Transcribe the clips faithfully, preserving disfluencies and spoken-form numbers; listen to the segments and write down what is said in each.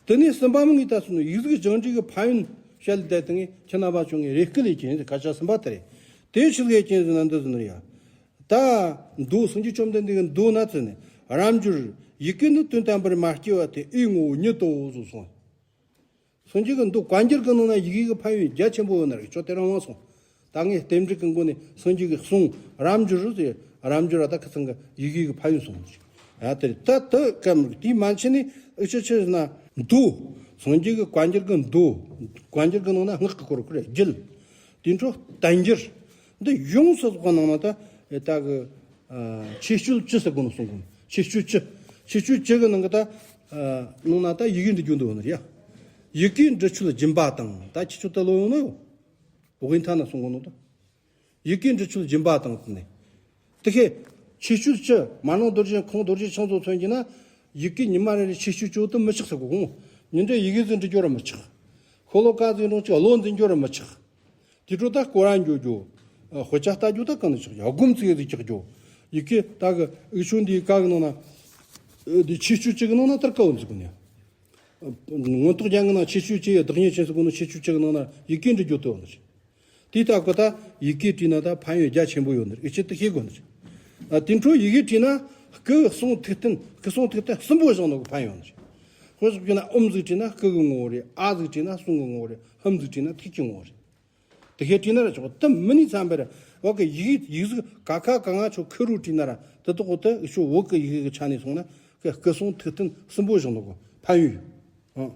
དེ་ནས་གསུམ་པ་མོ་ངས་ད་སོང་ནོ་ཡིག་གཟུགས་སྦྱང་འབྲས་ཀྱི་ཕན་ཡོན་བཤད་ལ་བསྡད་དེ། ངས་ཁྱེད་རྣམ་པ་ཆོ་ངས་རེ་སྐུལ་ལས་ཀྱིན་ཁ་ཆ་གསུམ་པ་དེ་རེད། དེ་ཆི་ཟིག་ཡེད་ཀྱིན་ཟེར་ན་འདི་ཟེར་ནོ་ཡ། ད་མདོ་སངས་རྒྱས་བཅོམ་ལྡན་འདས་ཀྱི་མདོ་ན་ཚུད་ནས། རབ་འབྱོར། ཡི་གེ་ནི་དོན་དམ་པར་མ་སྐྱེས་པ་སྟེ། ཨེའི་ངོ་བོ་ཉིད་དོ་ཟེར་གསུངས། སངས་རྒྱས་ཀྱི་མདོ་བཀའ་འགྱུར་གྱི་ནང་ན་ཡི་གེ་གི་ཕན་ཡོན་རྒྱ་ཆེན་པོ་ཡོད་ན་རིགས་ཆོ་དེ་རང་དབང་སོང་། ད་ངས་རྟེན་འབྲེལ་གྱི་སྒོ་ནས་སངས་རྒྱས་ཀྱི་གསུང་རབ་འབྱོར་རུ་ཟེར། རབ་འབྱོར་ར་ད་ཁ་ཚང་གི་ཡི་གེ་གི་ཕན་ཡོན་སོང་། ཡ་དེ་རེད། ད་དེ་སྐད་མི་དེའི་མན་ཆད་ནས་ཨི་ཆི་ཆི་ཟེར་ན་མདོ། སངས་རྒྱས་ཀྱི་བཀའ་འགྱུར་གྱི་མདོ། བཀའ་འགྱུར་གྱི་ནང་ན་སྔགས་ཀྱི་སྐོར་ཁོ་རེ་རྒྱུད། དེ་འཕྲོ་བསྟན་འགྱུར། འདི་ཡོངས་སུ་རྫོགས་པ་ནང་ན་ད་ད་གི་ཨ་ཆོས་སྤྱོད་བཅུ་ཟེར་གོ་ནོ་གསུང་གོ་ནོ། ཆོས་སྤྱོད་བཅུ། ཆོས་སྤྱོད་བཅུ་གི་ནང་གི་ད་ཨ་ནང་ན་ད་ཡི་གེ་འབྲི་རྒྱུ་འདུག་ནི་རེད་ཡ། ཡི་གེ་འབྲི་ཆོས་སྦྱིན་པ་དང་། ད་ཁྱེད་ཆོ་ད་ལོ་ཡོང་ནོ་ཡོད། འོ་གི་མཐའ་ན་གསུང་གོ་ནོ་ད། ཡི་གེ་འབྲི་ཆོས་སྦྱིན་པ་དང་ནི། དེ་ཁའི་ཆོས་སྤྱོད་བཅུ། མ་ནང་རྡོ་རྗེ་ཁོང་རྡོ་རྗེ་འཆང་ཚོ་མཚོན་གྱི་ན། ཡི་གེ་ཉི་མ་རེ་རེ་ཆོས་སྤྱོད་བཅུ་དུ་མི་ཆགས་ཟེར་གོ་གོ། ཉིན་རེ་ཡི་གེ་ཟིག་འབྲི་རྒྱུ་ར་མི་ཆགས། ཤོ་ལོ་ཀ་ཟིག་འགྲོ་ཆགས། བློ་འཛིན་རྒྱུ་ར་མི་ཆགས། དེ་འཕྲོ་ད་སྐོར་ར་འགྱོ་རྒྱུ། ཨ་དཔེ་ཆ་ལྟ་རྒྱུ་ད་གང་ནས་ཆགས་རྒྱུ། སྒོམ་ཚིག་ཟིག་ཆགས་རྒྱུ། ཡི་གེ་ད་གི་ཨུ་ཆུ་འདིའི་བཀའ་གི་ནང་ན། ཨ་འདི་ཆོས་སྤྱོད་བཅུ་གི་ནང་ན་ལྟར་དཀའ་བོ་འཛིན་གོ་ནས། མངོན་རྟོགས་རྒྱན་གྱི་ནང་ཆོས་སྤྱོད་བཅུ་ཡི་བདག་ཉིད་ཅན་ཟེར་གོ་ནོ། ཆོས་སྤྱོད་བཅུ་གི་ནང་ན་ཡི་གེ་འབྲི་རྒྱུ་དེ་ཡོད་ནི་རེད། དེ་ལྟ་བུ་ད་ཡི་གེ་བྲིས་ན་ད་ཕན་ཡོན་རྒྱ་ཆེན་པོ་ཡོད་ནི་རེད། ཨེ་ཆེད་དུ་ཤེས་དགོས་ནི་རེད། ཨ་དེ་འཕྲོ་ཡི་གེ་བྲིས་ན་སྐུ་གསུང་ཐུགས་རྟེན། སྐུ་གསུང་ཐུགས་རྟེན་གསུམ་པོ་བཞེངས་ནོ་གི་ཕན་ཡོད་ནི་རེད། དཔེ་བཞག་རྒྱུ་ན་ཨོཾ་ཟིག་བྲིས་ན་སྐུ་གི་ངོ་བོ་རེད། ཨ་ཟིག་བྲིས་ན་གསུང་གི་ངོ་བོ་རེད། ཧུཾ་ཟིག་བྲིས་ན་ཐུགས་ཀྱི་ངོ་བོ་རེད། དེ་ཤེས་བྲིས་ན་ར་ཆོག་དེ་མིན་ནི་ཚང་པར་བ་གི་ཡིག་ཡིག་གཟུགས་ཀ་ཁ་ག་ང་ཆོ་ཁུ་རུ་བྲིས་ན་ར་དེ་དག་གོ་དེ་ཨུ་ཆུ་བོད་ཀྱི་ཡིག་གི་ཆ་ནས་སོང་ན་སྐུ་གསུང་ཐུགས་རྟེན་གསུམ་པོ་བཞེངས་ནོ་གི་ཕན་ཡོད། ཨང་།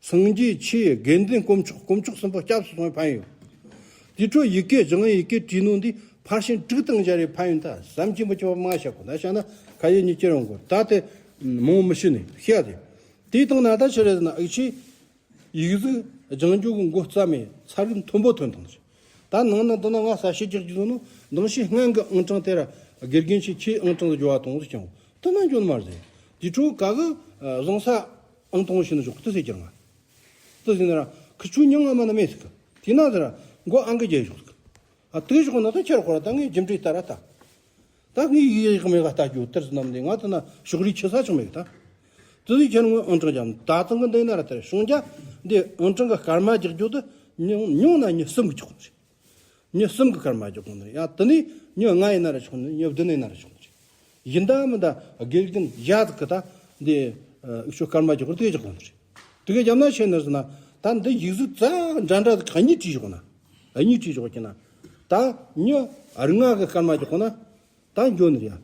སངས་རྒྱས་ཆོས་དགེ་འདུན་དཀོན་མཆོག། དཀོན་མཆོག་གསུམ་པོ་སྐྱབས་སུ་སོང་བའི་ཕན་ཡོད། དེ་འཕྲོ་ཡི་གེ་སྦྱང་། ཡི་གེ་བྲིས་ནོ་འདི་ཕར་ཕྱིན་དྲུག་དང་སྦྱར་བའི་ཕན་ཡོན་ད་བསམ་གྱིས་མི་ཁྱབ་པ་མང་བཤད་གོ། ད་བཤད་ན་ཁ་ཡེ་གཉིས་ཀྱི་རང་གོ། ད་དེ་མང་མི་ཤེས་ནས་ཤེས་ཡ་དེ། དེའི་སྟེང་ན་ད་ཆི་རེད་ཟེར་ན་ཨུ་ཆུ་ཡིག་གཟུགས་སྦྱང་རྒྱུ་གི་མགོ་བརྩམས་ནས་ཚར་གི་མཐོན་པོ་ཐོན་དང་། ད་ནང་ན་འདི་ན་ང་ས་ཤེས་རྒྱག་རྒྱུ་ཟོ་ནོ་འདང་ཤེས་སྔན་གི་ཨང་གྲངས་དེ་ར་དགེ་རྒན་ཆེ་ཁྱེད་ཨང་གྲངས་སུ་འགྱུར་བ་གཏོང་ཟིག་ཀྱང་དེ་ན་འགྱོ་ནི་མ་རེད། དེ་འཕྲོ་ག་གི་བཟང་ས་ཨང་གཏོང་ཤེས་ནི་ཞོག་དེ་ཟེར་ཀྱང་ང་དེ་ཟེར་ན་ར་ཁི་ཆུ་མྱང་ང་མ་ན་མེད་ཟིག་གི་དེ་ན་ཟེར་ར་མགོ་ཨང་གི་རྒྱལ་ཞོག་ཟིག་ཨ་དེ་ཞོག་ན་ད་ཁྱེར་ཁོ་ར་ད་ངས་རྒྱུ་འབྲས་ལྟ་ར་ད། ད་ངས་ཡི་གེ་ཡག་མེད་ག་ལྟ་རྒྱུ་དེར་ཟིན་ནམ་དེ་ང་དེ་ན་ཕྱོགས་རིས་ཆེ་ས་ཆུང་མེད་ག་ད། དེ་ཟིག་ཁྱེད་ངོས་ཨང་གྲངས་ཀྱང་ད་ཐང་གི་འདི་ན་ར་དེར་བྱུང་རྒྱ་འདི་ཨང་གྲངས་ཀྱི་སྐར་མ་རྒྱག་རྒྱུ་དེ་ཉུང་ཉུང་ན་མྱི་གསུམ་གི་ཆོག་ནི་རེད། མྱི་གསུམ་གི་སྐར་མ་རྒྱག་དགོས་ནི་རེད། ཡ་དེ་ནས་མྱི་ལྔ་ཡིན་ན་ར་ཆོག་ནི་རེད། མྱི་བདུན་ཡིན་ན་ར་ཆོག་ནི་རེད། ཡིན་ད་མིན་ད་དགེ་རྒན་བརྒྱ་ཟིག་གི་ད་འདི་ཨུ་ཆུ་སྐར་མ་རྒྱག་དགོས་དེ་རྒྱག་དགོས་ནི་རེད། དེ་ག་རྒྱབ་ན་ཆེ་ནི་ཟེར་ན་ད་འདི་ཡིག་གཟུགས་རྩ་འདྲ་འདྲ་ག་གཉིས་བྲིས་ཞོག་ན། ཨ་གཉིས་བྲིས་ཞོག་གི་ན། ད་མྱི་ལྔ་གི་སྐར་མ་རྒྱག་དགོས་ན། ད་འགྱོ་ནི་རེད།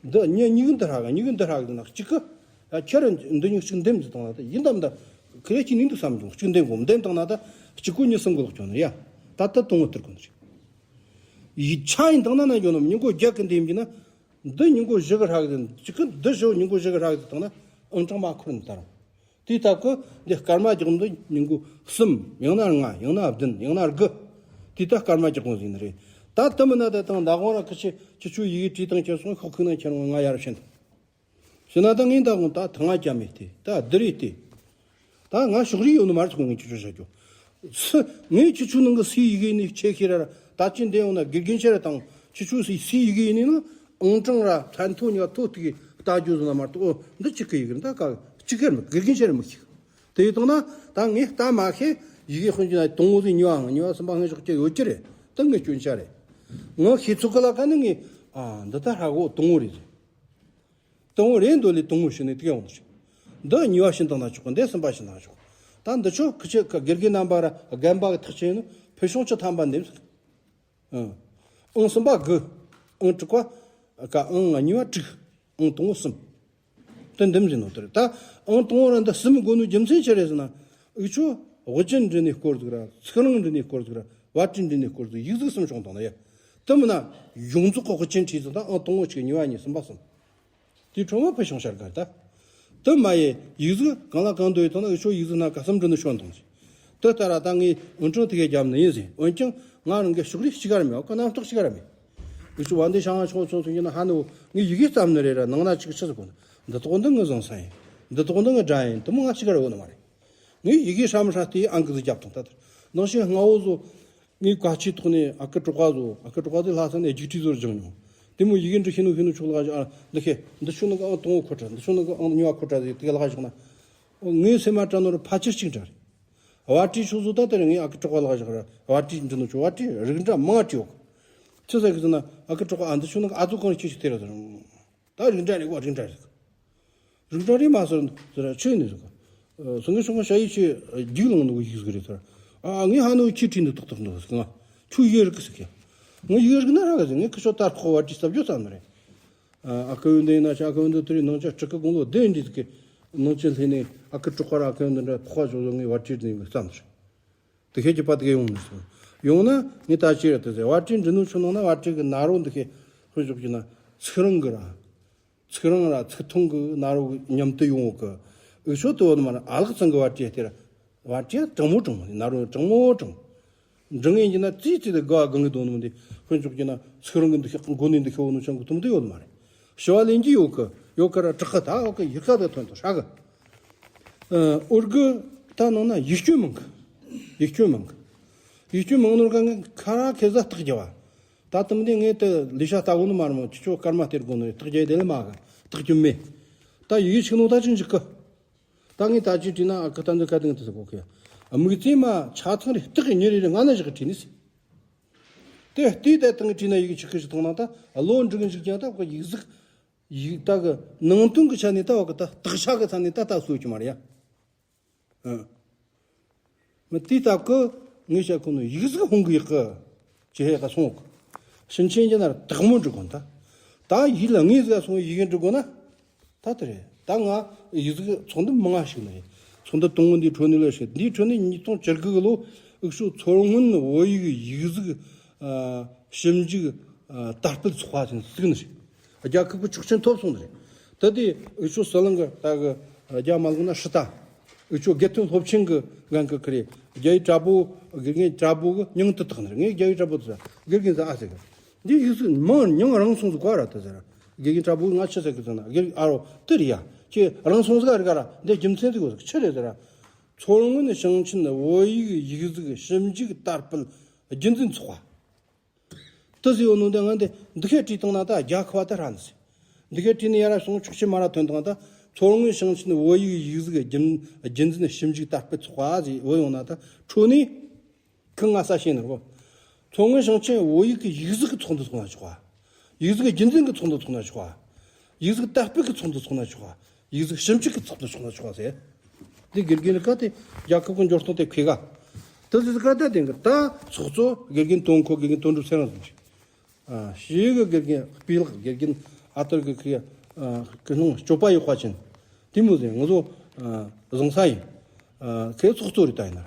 འདི་མྱི་གཉིས་ཀྱི་འདི་ཧྲག་གི་གཉིས་ཀྱི་འདི་ཧྲག་གི་ན་གཅིག་གི་ཁྱེད་རང་འདི་གཉིས་གཅིག་འདེམས་ཟིག་བཏང་ན་ད་ཡིན་དམ་ད་ཁི་རེ་གཅིག་ནི་འདུག་བསམ་བྱུང་། གཅིག་འདེམས་དགོས། འདེམས་བཏང་ན་ད་གཅིག་གོ་གཉིས་གསུམ་གི་ལོག་ཀྱང་ནི་རེད། ད་ད་དུང་ངོ་སྟེར་དགོས་ནི་རེད། ཡིག་ཆ་ཡིན་བཏང་ན་ན་འགྱོ་ནི་མི་མགོ་རྒྱག་གི་འདེམས་ཀྱི་ན། འདི་མྱི་མགོ་བཞི་གི་ཧྲག་གི་གཅིག་གི་འདི་བཞི་མྱི་མགོ་བཞི་གི་ཧྲག་གི་བཏང་ན་ཨང་གྲངས་མ་འཁོར་ནི་ད་རུང་། དེའི་སྟབས་ཀྱིས་འདི་སྐར་མ་རྒྱག་འདི་མྱི་མགོ་གསུམ། ཡང་ན་ལྔ། ཡང་ན་བདུན། ཡང་ན་དགུ། དེའི་སྟབས་སྐར་མ་རྒྱག་དགོས་ཟིན་ནི་རེད། ད་དེ་མིན་ན་ད་དང་ཟླ་དགོང་ར་ཁི་ཆེ་ཁྱི་ཆུ་ཡི་གེ་བྲིས་དང་ཁྱེར་སོང་ཤོག་ཁུག་ན་ཁྱེར་འོང་ང་ཡར་ཕྱིན་དང་། ཕྱིན་ན་ད་ངས་ཟླ་དགོང་ད་ཐང་ང་རྒྱ་མེད་དེ་ད་བདུད་རེད་དེ། ད་ང་ཕྱོགས་རིས་ཡོད་ནི་མ་རེད་ཁོ། ངས་ཁྱི་ཆུ་བཤད་རྒྱུ། སུ་ངས་ཁྱི་ཆུ་ནང་གི་སུའི་ཡི་གེ་ནས་ཆེ་ཤེས་ར་ར་ད་ཅི་འདི་ཡོང་ན་དགེ་རྒན་ཆེ་ར་དང་ཁྱི་ཆུ་སུའི་སུའི་ཡི་གེ་ཡིན་ནི་ན་ཨང་གྲངས་ར་ཚན་ཐོ་གཉིས་ཀ་ཐོ་ཐུག་གི་ལྟ་རྒྱུ་ཟིན་ན་མ་གཏོགས། འོ་འདི་གཅིག་གི་ཡི་གེ་རེད། ད་ག་གཅིག་གེར་མི་དགེ་རྒན་ཆེ་ར་མི་ཤེས། དེ་ཡི་དང་ན་ད་ངས་ལྟ་མ་ཤེས་ཡི་གེ་དཔོན་གྱི་ན་དང་བོ་ཟིག་གཉིས་པ་ཨང་གཉིས་པ་གསུམ་པ་ངས་ཞོག་ཀྱི་ཡོད་ཀྱི་རེད། ད་ངས་སྐྱོན་ཆ་རེད། ངས་ཤེས་ཚོད་གི་ལ་ཀ་ནི་ངས་ཨ་འདི་ད་ཧྲ་གོ་དང་བོ་རེད་ཟེར། དང་བོ་རེད་འདོད་ལས་དང་བོ་ཞིག་ནས་དེ་ག་ཡོང་དུ་ཆུག་འདི་གཉིས་པ་ཞིག་བཏང་ན་ཆོག་འདི་གསུམ་པ་ཞིག་བཏང་ན་ཆོག་ད་འདི་ཆོ་ཁི་ཆོ་ག་དགེ་རྒན་རྣམ་པ་ར་རྒན་པ་གི་ཐག་ཆོད་ནི་ཕུལ་བྱུང་བཅུ་ཐམ་པ་འདེམས་ཟིག་ཨང་། ཨང་གསུམ་པ་དགུ། ཨང་དྲུག་པ་ག་ཨང་གཉིས་པ་དྲུག་ཨང་དང་བོ་གསུམ། དེ་འདེམས་ཟིན་ནོ་དེ་རེད། ད་ཨང་དང་བོ་ར་འདི་གསུམ་དགོས་ནོ་རྒྱུ་མཚན་ཅི་རེད་ཟེར་ན། འུ་ཆོ་དབུ་ཅན་འབྲི་ནས་སྐོར་ཟིག་ར་ཚིག་རིང་འབྲི་ནས་སྐོར་ཟིག་ར་བར་བྲིས་འབྲི་ནས་སྐོར་ཟིག་ཡིག་གཟུགས་གསུམ་བྱུང་དང་ན་ཡ། དེ་མིན་ན་ཡོངས་རྫོགས་གི་དབུ་ཅན་བྲིས་ཟིག་ད་ཨང་དང་བོ་གཅིག་གཉིས་པ་གཉིས་གསུམ་པ་གསུམ། དེའི་འཕྲོ་མ་ཕུལ་བྱུང་ཤར་གར་ད། དེ་མ་ཡེ་ཡིག་གཟུགས་གང་ལ་གང་འདོད་ཡོད་ཐོག་ན་འུ་ཆོ་ཡིག་གཟུགས་ན་ག་གསུམ་འབྲི་ནི་ཤོན་དང་ཟིག་དེ་ལྟར་ད་ངས་འུན་ཀྲང་དེ་གའི་རྒྱབ་ནི་ཡིན་ཟིག་འོན་ཀྱང་ང་རང་གི་ཕྱོགས་རིས་གཅིག་གར་མེད་ག་རྣམ་རྟོག་གཅིག་གར་མེད། འུ་ཆོ་བ་འདི་ཤང་ང་ཆུང་ཆུང་ཚོ་ཡིན་ན་ཧ་ནི་འོ་ངས་ཡི་གེ་བརྩམས་ནི་རེད་ར་ནང་ན་ཅིག་ཆི་ཟིག་གོ་ན་འདི་ཏོག་འདི་ངའི་བཟང་ས་ཡིན། འདི་ཏོག་འདི་ངའི་དགྲ་ཡིན། དེ་མོ་ང་གཅིག་གར་འོ་ནི་མ་རེད། ངས་ཡི་གེ་ཧྲ་མི་ཧྲ་དེའི་ཨང་ཀི་ཟིག་རྒྱབ་དང་ད་ལྟར་ནང་བཞིན་སྔ་བོ་ཟོ། ངས་བཀའ་ཆོས་ཐོག་ནས་ཨ་ཁུ་གྲོགས་པ་ཟོ། ཨ་ཁུ་གྲོགས་པ་དེ་ལྷ་ས་ནས་རྒྱུགས་སྤྲོད་ཟོར་སྦྱངས་མྱོང་། དེ་མོ་ཡི་གེ་འབྲི་ཤེས་ནོ་ཤེས་ནོ་ཆོག་ལ་ཨ་འདི་ཁེ་འདི་ཆོ་ནི་ཨང་དང་བོ་ཁོ་ཁྲ་འདི་ཆོ་ནི་ཨང་གཉིས་པ་ཁོ་ཁྲ་ཟིག་དེ་ག་ལ་ཁ་ཞོག་ན། ངའི་སེམས་མ་དྲན་ནོར་ཕལ་ཆེར་གཅིག་འདྲ་རེད། བ་ཏྲི་ཆུ་ཚོད་ད་དེར་ངས་ཨ་ཁུ་གྲོགས་པ་ལག་བཞག་ར་བ་ཏྲི་འདྲི་ནོ་ཆུ་བ་ཏྲི་རིགས་འདྲ་མང་ང་ཏྲི་ཡོད། ཆི་ཟེར་གི་ཟེར་ན་ཨ་ཁུ་གྲོགས་པ་ཨ་འདི་ཆུ་ནང་ཨ་ཚོ་གང་ཆི་ཆི་དེ་ར་ཟེར། ད་རིགས་འདྲ་རེད་བ་རིགས་འདྲ་རེད། རིགས་འདྲ་རེད་མ་ཟེར་ཟེར་ཆོས་ནི་ཟེར། སང་གི་ཤོག་ཤ་ཡི་ཆེ་རྒྱུགས་ལངས་འདུག་ཡིག་ཟིག་རེད་ཟེར། ཨ་ངས་ཧ་ནོ་ཁྱི་ཁྲིད་འདི་ཏག་ཏག་འདུག་ཟེར་ང་ཆུ་ཡི་རིག་གི་ཟེར་གི། ངས་ཡི་རིག་ན་ར་ག་ཟེར་ངས་ཁི་ཤོ་ལྟར་ཁོ་བ་ཏྲི་ཟབ་རྒྱུ་ཙམ་རེད། ཨ་ཁུ་འདི་ན་ཆ་ཁུ་འདི་དུ་རི་ནང་ཆ་སྤྲུལ་སྐུ་དགུང་ལོ་བདུན་འདི་ཟིག་གི་ནང་ཆེན་ལྷས་ནས་ཨ་ཁུ་གྲོགས་པ་ར་ཁུ་འདི་འདྲ་ཕོག་པ་བྱོས་བྱོས་ངས་བ་ཏྲི་འདི་ནས་བསམ་ཟེར། དེ་ཤེས་ཀྱི་པ་དེ་ག་ཡོང་མི་སོང་། ཡོང་ན་ངས་ད་ཅི་རེད་དེ་ཟེར་བ་ཏྲི་འབྲི་ནུ་ཆུ་ནང་ན་བ་ཏྲི་གི་ན་རོ་འདི་ཤེས་ཧུན་ཞོག་གི་ན་ཚིག་རང་གི་ར། ཚིག་རང་ར་ཚིག་ཐུང་གི་ན་རོ་གི་མཉམ་དུ་ཡོང་གི། འུ་ཆོ་དེ་བོ་ནི་མ་ར་ཨ་ལགས་ཚང་གི་བ་ཏྲི་དེ་ར་བ་ཏྲི་གྲང་མོ་གྲང་མོ་ན་རོ་གྲང་མོ་གྲང་མོ། འབྲི་ངེས་ཀྱི་ན་ཙི་ཙི་དེ་དགའ་གང་གི་དོན་ནི་མི་འདི་ཧུན་ཞོག་གི་ན་ཚིག་རང་གི་འདི་ཤེས་མགོ་ནི་འདི་ཤེས་བོ་ནུ་ཆང་གི་ཐུམ་དུ་ཡོད་མ་རེད། ཞི་བ་ལེན་གྱི་ཡོད་གི་ཡོད་གི་ར་དྲག་གི་ད་འོ་གི་ཡི་ག་དེ་ཐོན་དུ་ཧྲ་གི། ཨོར་གི་ད་ནང་ན་ཡིག་སྐྱོན་མང་གི། ཡིག་སྐྱོན་མང་གི། ཡིག་སྐྱོན་མང་ནོར་གང་གི་ཁ་ར་ཁེ་ཟ་རྟགས་རྒྱབ་བ། ད་དུམ་དེ་ངས་དེ་ལས་བྱ་ལྟ་བོ་ནི་མ་རེད་མོ་ཁྱི་ཆོ་སྐར་མ་སྟེར་དགོ་ནི་རྟགས་རྒྱབ་དེ་ལས་མ་གི་རྟགས་རྒྱུ་མེད། ད་ཡིག་ཆིག་ནོ་ད་ཅིག་འཇིག་གི། ད་ངས་ད་ཅིག་བྲིས་ན་ཨ་ཁུ་ད་འདི་ག་དེང་དུ་ཟེར་གོ་གི། དམིགས་བརྩེ་མ་ཆ་ཚང་རེ་རྟགས་ཉེ་རེ་རེ་ང་ན་བཞག་གི་བྲིས་ནི་ཟེར། དེ་ལྟོས་དེ་དང་བྲིས་ན་ཡིག་ཆིག་གི་ཞིག་ཐོང་ན་ད་བློ་འགྲིག་གི་འཇིག་ཀྱང་ད་ཁོ་ཡིག་གཟུགས། ཡིག་ད་གི་ནང་དོན་གི་ཆ་ནས་ད་བ་གི་ད་རྟགས་ཆ་གི་ཆ་ནས་ད་ད་སོ་གི་མ་རེད་ཡ། ཨ། མི་དེ་ད་གི་ངས་བཤད་ཁོ་ནི་ཡིག་གཟུགས་ཧོང་གི་ཡག་གི་ཅི་ཧེ་ད་སོང་གི། ཕྱིན་ཆད་ཀྱི་ན་དག་མོ་འགྲིག་གོ་ད། ད་ཡིག་ལ་ངས་ཟ་སོང་ཡིག་འགྲིག་གོ་ན། ད་དེ་རེད། ད་ང་ཡིག་གཟུགས་ཚོགས་འདུ་མང་ང་ཞིག་ནི་རེད། ཚོགས་འདུ་དང་པོ་འདིའི་ཁྲོད་ནས་ལོས་ཤིག་འདིའི་ཁྲོད་ནས་ཉིས་སྟོང་བཅུ་དགུ་གི་ལོ་འུ་ཆོ་མཚོ་སྔོན་བོད་ཡིག་ཡིག་གཟུགས་ཞིབ་འཇུག་དར་སྤེལ་ཚོགས་པ་ཟེར་ནས་བཙུགས་ནི་རེད། རྒྱལ་ཁབ་ཀྱི་ཆོག་མཆན་ཐོབ་སོང་ནི་རེད། ད་དེ་འུ་ཆོ་ཟི་ལིང་གི་ད་གི་རྒྱ་མ་ལུག་ན་ཧྲི་ཏ། འུ་ཆོ་དགེ་ཐོན་སློབ་ཆེན་གི་འགན་གི་ཁི་རེད། རྒྱ་ཡིག་དྲ་འབུ་དགེ་རྒན་དྲ་འབུ་གི་མྱིང་དུ་བཏགས་ནི་རེད། ངས་རྒྱ་ཡིག་དྲ་འབུ་དུ་ཟ་དགེ་རྒན་ཟ་ཨ་ཟེར་གི། འདི་ཡིག་གཟུགས་མང་ཉུང་རང་སོང་ཟིག་གོ་ར་དེ་ཟེར། དགེ་རྒན་དྲ་འབུ་ང་ཆི་ཟེར་གི་ཟེར་ན་དགེ་ཨ་རོ་དེ་རེད་ཡ། ཁྱེད་རང་སོང་ཟིག་རེད་ག་ར་འདི་རྒྱུ་མཚན་ཟིག་གོ་ཟིག་ཆི་རེད་ཟེར་ར། མཚོ་སྔོན་ཞིང་ཆེན་བོད་ཡིག་ཡིག་གཟུགས་ཞིབ་འཇུག་དར་སྤེལ་རྒྱུན་འཛིན་ཚོགས་པ། དེ་ཟེར་ཡོད་ནོ་འདི་ང་འདི་འདི་ཁའི་བྲིས་བཏང་ན་ད་རྒྱལ་ཁབ་བ་དེ་ར་འདི་ཟེར། འདི་ཁའི་བྲིས་ནས་ཡ་ར་སོང་ཆོག་ཆེ་མ་ར་ཐོན་བཏང་ད་མཚོ་སྔོན་ཞིང་ཆེན་བོད་ཡིག་ཡིག་གཟུགས་རྒྱུན་རྒྱུན་འཛིན་ཞིབ་འཇུག་དར་སྤེལ་ཚོགས་པ་ཟེར་བོད་ཡོང་ན་ད་ཁྲོ་ནས། ཁི་ང་ས་ཤེས་ནི་རོ། མཚོ་སྔོན་ཞིང་ཆེན་བོད་ཡིག་གི་ཡིག་གཟུགས་ཀྱི་ཚོགས་འདུ་ཚོགས་ན་ཆོག་པ། ཡིག་གཟུགས་རྒྱུན་འཛིན་གྱི་ཚོགས་འདུ་ཚོགས་ན་ཆོག་པ། ཡིག་གཟུགས་དར་སྤེལ་གྱི་ཚོགས་འདུ་ཚོགས་ན་ཆོག་པ། ཡིག་གཟུགས་ཞིབ་འཇུག་གི་ཚོགས་འདུ་ཚོགས་ན་ཆོག་པ་ཟེར། འདི་དགེ་རྒན་ལ་བཀའ་དེ་རྒྱལ་ཁབ་ཀྱི་འབྱོར་སྟངས་དེ་ཁེ་ག་དེ་ཟིག་བཀའ་དེ་དེང་གི་ད་ཚོགས་གཙོ་དགེ་རྒན་དོན་ཁོ་དགེ་རྒན་དོན་གྲུབ་ཚེ་རིང་ཟིག་ཅིག་ཞེ་གི་དགེ་རྒན་སྤུས་ལེགས་དགེ་རྒན་ཨ་ཏར་གི་ཁི་ཀི་སྣང་སྤྱོད་པ་ཡག་པ་ཅན། དེ་མོ་ཟེར་ང་ཚོ་བཟང་ས་ཡིན། ཁའི་ཚོགས་གཙོ་རེད་ད་ཡིན་ན།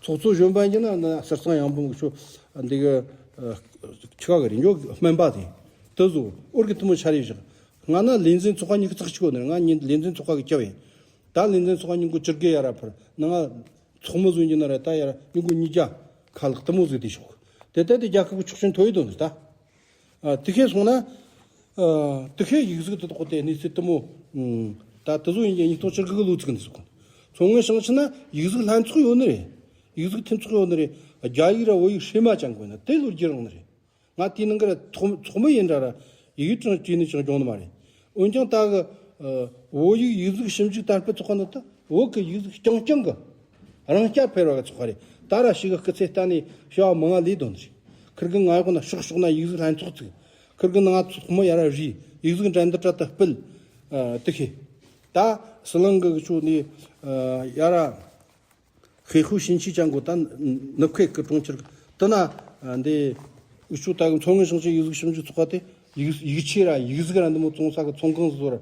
ཚོགས་གཙོ་གཞོན་པ་ཡིན་ན་ན་གསེར་ཚང་ཡང་འབུམ་ཆོ་འདི་གི་ཆི་ག་གི་རེད་འཇོག་སྨན་པ་དེ་དེ་ཚོ་ཨོར་གི་ཐུ་མོ་ཆ་རེ་བཞག་ང་ན་ལས་འཛིན་ཚོགས་པ་ཉིན་གི་ཚགས་ཆུ་གོ་ནི་རེད། ང་ཉིན་ལས་འཛིན་ཚོགས་པ་གི་སྐྱབས་ཡིན། ད་ལས་འཛིན་ཚོགས་པ་ཉིན་གོ་བཅུ་དགུ་ཡ་ར་ཕར་ན་ང་ཚོགས་མི་བཟོ་རྒྱུ་ན་ར་ད་ཡ་ར་ཉིན་གོ་ཉིས་བརྒྱ་ཁ་ལག་དུ་མོ་ཟིག་དེ་ཤོག་དེ་ལྟ་དེ་རྒྱལ་ཁབ་ཀྱི་ཆོག་མཆན་ཐོབ་ཡོད་དོན་ཟིག་ད། ཨ། དེ་ཁས་སོང་ན། ཨ། དེ་ཁས་ཡིག་གཟུགས་དེ་དག་དེ་གནས་ཚུལ་དུ་མོ། ཨུམ། ད་དེ་ཚོ་ཡིན་གྱི་ཉིས་སྟོང་བཅུ་དགུ་གི་ལོ་ཚིགས་འདི་ཟེར་གོ། མཚོ་སྔོན་ཞིང་ཆེན་ན་ཡིག་གཟུགས་ལྷན་ཚོགས་ཡོད་ནི་རེད། ཡིག་གཟུགས་མཐུན་ཚོགས་ཡོད་ནི་རེད། རྒྱ་ཡིག་ར་བོད་ཡིག་ཧྲེ་མ་ཅང་དགོས་ན་དེ་ལོ་རྒྱུས་རང་ནི་རེད། ང་དེའི་ནང་གི་ར་ཚོགས་ཚོགས་མི་ཡིན་འདྲ་ར་ཡིག་ཀྲང་བྲིས་ནི་ཅང་སྦྱོང་ནི་མ་རེད། འོན་ཀྱང་ད་གི། ཨ། བོད་ཡིག་ཡིག་གཟུགས་ཞིབ་འཇུག་དར་སྤེལ་ཚོགས་པ་འདི་ད་བོད་ཀྱི་ཡིག་གཟུགས་རྐྱང་རྐྱང་གི། རང་རྐྱ་འཕེར་བ་གི་ཚོགས་པ་རེད། ད་ར་ཞིག་གི་སྐུ་ཚེ་གཏན་ནས་བྱ་བ་མང་ང་ལས་དོན་རེད། ཁིར་གི་ང་ཡོག་ན་ཕྱོགས་ཕྱོགས་ན་ཡིག་གཟུགས་ལྷན་ཚོགས་བཙུགས། ཁིར་གི་ནང་ཚོགས་མི་ཡ་ར་རེད། ཡིག་གཟུགས་འགྲན་བསྡུར་དྲ་ད་སྤེལ། ཨ། དེ་ཤེས། ད་ཟི་ལིང་གི་ཕྱོགས་ནས། ཨ། ཡ་ར། ཧེ་ཧུ་ཤིན་ཆི་ཅང་གོ་ད་ནུབ་ཁའི་གི་གྲོང་ཁྱེར་དེ་ན། ཨ། འདི་འུ་ཆོ་ད་གི་མཚོ་སྔོན་ཞིང་ཆེན་ཡིག་གཟུགས་ཞིབ་འཇུག་ཚོགས་པ་དེ་ཡིག་ཡིག་ཆས་ར་ཡིག་གཟུགས་ར་འདི་མོ་བཙོང་ས་གི་ཚོང་ཁང་ཟོ་ར།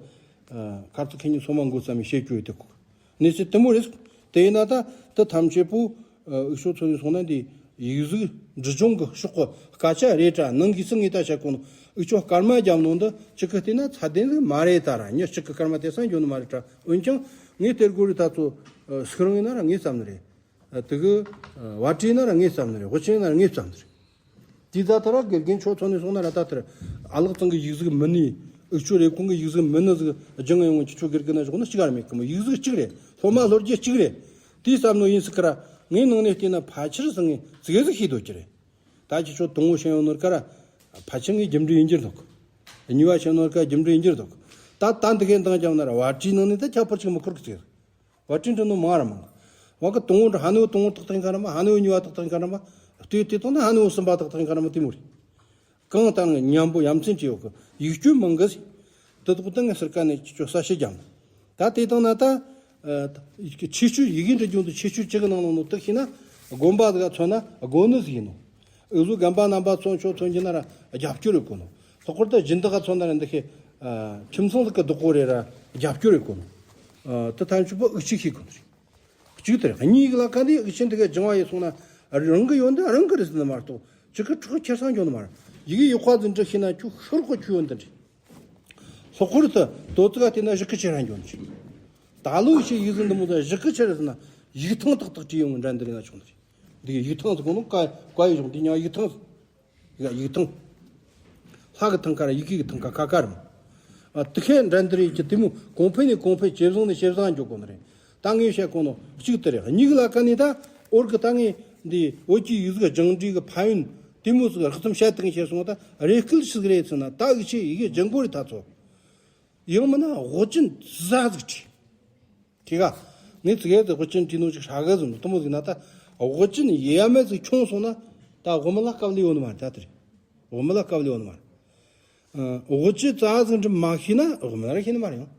ཨ། ཁ་ཚུ་ཁེ་ཉིན་སོ་མ་འགོ་བརྩམས་བྱེད་རྒྱུ་ཡོད་དེ་ཁོ། གནས་ཚུལ་དེ་མོ་རེད། དེ་ཡིན་ན་ད་དེ་ཐམས་ཅད་པོ། ཨ། འུ་ཆོ་ཚོ་ནས་སོང་ན་འདི་ཡིག་གཟུགས་འབྲི་སྦྱོང་གི་ཕྱོགས་གི་སྐད་ཆ་རེད་དྲ་ནང་གི་སུ་ངས་ད་བཤད་གོ་ནོ་འུ་ཆོ་སྐར་མ་རྒྱབ་ནོ་འདི་གཅིག་གི་བལྟས་ན་ཚད་ལྡན་ཟིག་མ་རེད་ད་ར་མྱི་གཅིག་གི་སྐར་མ་དེ་སང་འགྱོ་ནི་མ་རེད་དྲ། འོན་ཀྱང་ངས་དེར་གོ་རི་ད་ཚོ་སུག་རང་ཡིན་ན་ར་ངས་བསམ་ནི་རེད། དེ་གི་བ་ཏྲི་ན་ར་ངས་བསམ་ནི་རེད། ཧོ་ཆེན་ན་ར་ངས་བསམ་ནི་རེད། དེ་ད་ད་ར་དགེ་རྒན་ཆོ་ཚོ་ནས་སོང་ན་ར་ད་དེར་ཨ་ལགས་ཚང་གི་ཡིག་གཟུགས་མི་ནི་འུ་ཆོ་རེབ་གོང་གི་ཡིག་གཟུགས་མི་ནི་ཟིག་སྦྱང་ཡོང་ངོ་ཁྱེད་ཆོ་དགེ་རྒན་ན་ཞོག་ན་གཅིག་ར་མེད་གི་མོ། ཡིག་གཟུགས་གཅིག་རེད། སློབ་མ་སློབ་རྒྱུ་གཅིག་རེད། དེའི་བསམ་ནོ་ཡིན་སྲིད་ཀི་ར། ངའི་ནང་ནས་བལྟས་ན་ཕལ་ཆེར་སང་ངས་ཙིག་གེ་ཟིག་ཤེས་འདོད་ཀྱི་རེད། ད་ཁྱེད་ཆོ་དང་པོ་བཤད་ཡོང་ནོར་ཀ་ར། ཕལ་ཆེར་ངས་རྒྱུ་འབྲས་ཡིན་གྱི་འདུག་གཉིས་པ་བཤད་ནོར་ཀ་རྒྱུ་འབྲས་ཡིན་གྱི་འདུག་ད་ད་འདི་གའི་འདང་རྒྱབ་ན་ར་བ་ཏྲིའི་ནང་ནས་ད་ཁྱད་པར་ཅིག་མི་འཁོར་གི་ཟེར། བ་ཏྲིན་ཏྲིན་ནོ་མང་ར་མང་། བ་གི་དང་བོ་འདྲ་ཧ་ནོ་དང་བོ་ཏག་ཏག་ཡིན་ག་ར་མ། ཧ་ནོ་གཉིས་པ་ཏག་ཏག་ཡིན་ག་ར་མ། ལྟོས་དེ་དང་ན་ཧ་ནོ་གསུམ་པ་ཏག་ཏག་ཡིན་ག་ར་མ། དེ་མོ་རེད། གང་ལྟར་ངས་མཉམ་པོ་ཡ་མཚན་ཅི་ཡོད་གི་ཡིག་སྐྱོན་མང་གི་ཟིག། དེ་དག་ད་ངས་ཟུར་ཀ་ནས་ཁྱོད་གསལ་བཤད་རྒྱབ། ད་དེ་དང་ན་ད། ཨ། ཆེ་ཆུ་ཡི་གེ་འབྲི་རྒྱུ་འདི་ཆེ་ཆུ་གཅིག་གི་ནང་ནང་ནོ་དག་ཤེས་ན། དགོན་པ་དག་མཚོན་ན་དགོན་ནི་ཟིག་ཡིན་ནོ། འུ་ཚོ་དགོན་པ་རྣམ་པ་ཚོ་ཆོ་མཚོན་རྒྱུ་ན་ར་རྒྱབ་སྐྱོར་རེད་གོ་ནོ། ལྷག་པར་དུ་སྦྱིན་བདག་ག་མཚོན་ན་ར་འདི་ཤེས། ཨ། ཁྱིམ་ཚང་དག་གི་བདག་པོ་རེད་ར་རྒྱབ་སྐྱོར་རེད་གོ་ནོ། ཨ། དེ་ཐམས་ཅད་པོ་འུ་ཆོས་ཤེས་གོ་ནོ་རེད། གཅིག་དེ་རེད། གཉིས་ཀྱི་ལ་ཁ་ནས་འུ་ཆོས་འདི་ག་སྦྱང་བ་ཡེ་སོང་ན་རང་གི་ཡོན་ཏན་རང་གི་རེད་ཟེར་ནི་མ་གཏོགས་ཅི་གི་ཕྲུ་གུ་ཁྱེར་སང་འཇོག་ནི་མ་རེད། ཡི་གེ་ཡིག་པ་ཟིག་འབྲི་ཤེས་ན་ཁྱོད་ཤོར་གོ་ཁྱོད་ཡོན་ཏན་རེད། ལྷག་པར་དུ་དོ་ཙི་ག་དེ་ན་བཞི་གི་ཆེ་རང་འཇོག་ནི་རེད། ད་ལོ་ཞིག་ཡིག་ཟིག་འདི་མོ་ཟིག་བཞི་གི་ཆེ་རེད་ཟེར་ན་ཡིག་ཐང་ཏག་ཏག་བྲིས་ཡོང་འདྲ་འདི་རེད་ན་ཆོག་ནི་རེད། འདི་གི་ཡིག་ཐང་ཟིག་གོ་ནོ་ཀ་ཀ་ཡི་གཞུང་འདི་ཉང་ཡིག་ཐང་ཟིག། ཡ། ཡིག་ཐང་། ལྷ་གི་ཐང་ཀ་ར་ཡི་གེ་གི་ཐང་ཀ་ཁ་ཀ་ར་མོ། ཨ། དེ་ཁའི་འགྲན་བསྡུར་ཡིག་གི་དེ་མོ་གོང་འཕེལ་ནས་གོང་འཕེལ། ཇེ་བཟང་ནས་ཇེ་བཟང་འགྱོ་གོ་ནི་རེད། ད་ངས་བཤད་གོ་ནོ་གཅིག་དེ་རེད། གཉིས་ཀྱི་ལ་ཁ་ནས་ད་འོར་གི་ད་ངས་འདི་བོད་ཀྱི་ཡིག་གཟུགས་སྦྱང་འབྲི་གི་ཕན་ཡོན་དེ་མོ་ཟིག་རགས་ཙམ་བཤད་དང་བཤད་སོང་། ད་རེ་སྐུལ་ཞིག་རེད་ཟེར་ན། ད་འུ་ཆོས་ཡི་གེ་སྦྱང་གོ་རེད་ད་ཚོ། ཡང་མིན་ན་དབུ་ཅན་ཟ་ཟིག་བྲིས། དེ་ག་ངས་ཙི་གེ་ཙི་དབུ་ཅན་བྲིས་ནོ་ཅིག་ཧྲ་གི་ཟིན་ནོ་དེ་མོ་ཟིག་ན། ད་དབུ་ཅན་ཡས་མས་ཟིག་ཁྱོངས་སོང་ན་ད་དབུ་མ་ལ་དཀའ་ལས་ཡོད་ནི་མ་རེད། ད་དེ་རེད། དབུ་མ་ལ་དཀའ་ལས་ཡོད་ནི་མ་རེད། ཨ། དབུ་ཅན་ཙ་ཟིག་འབྲི་མ་ཤེས་ན་དབུ་མ་ལ་ཤེས་ནི་མ་རེད་ཡང་།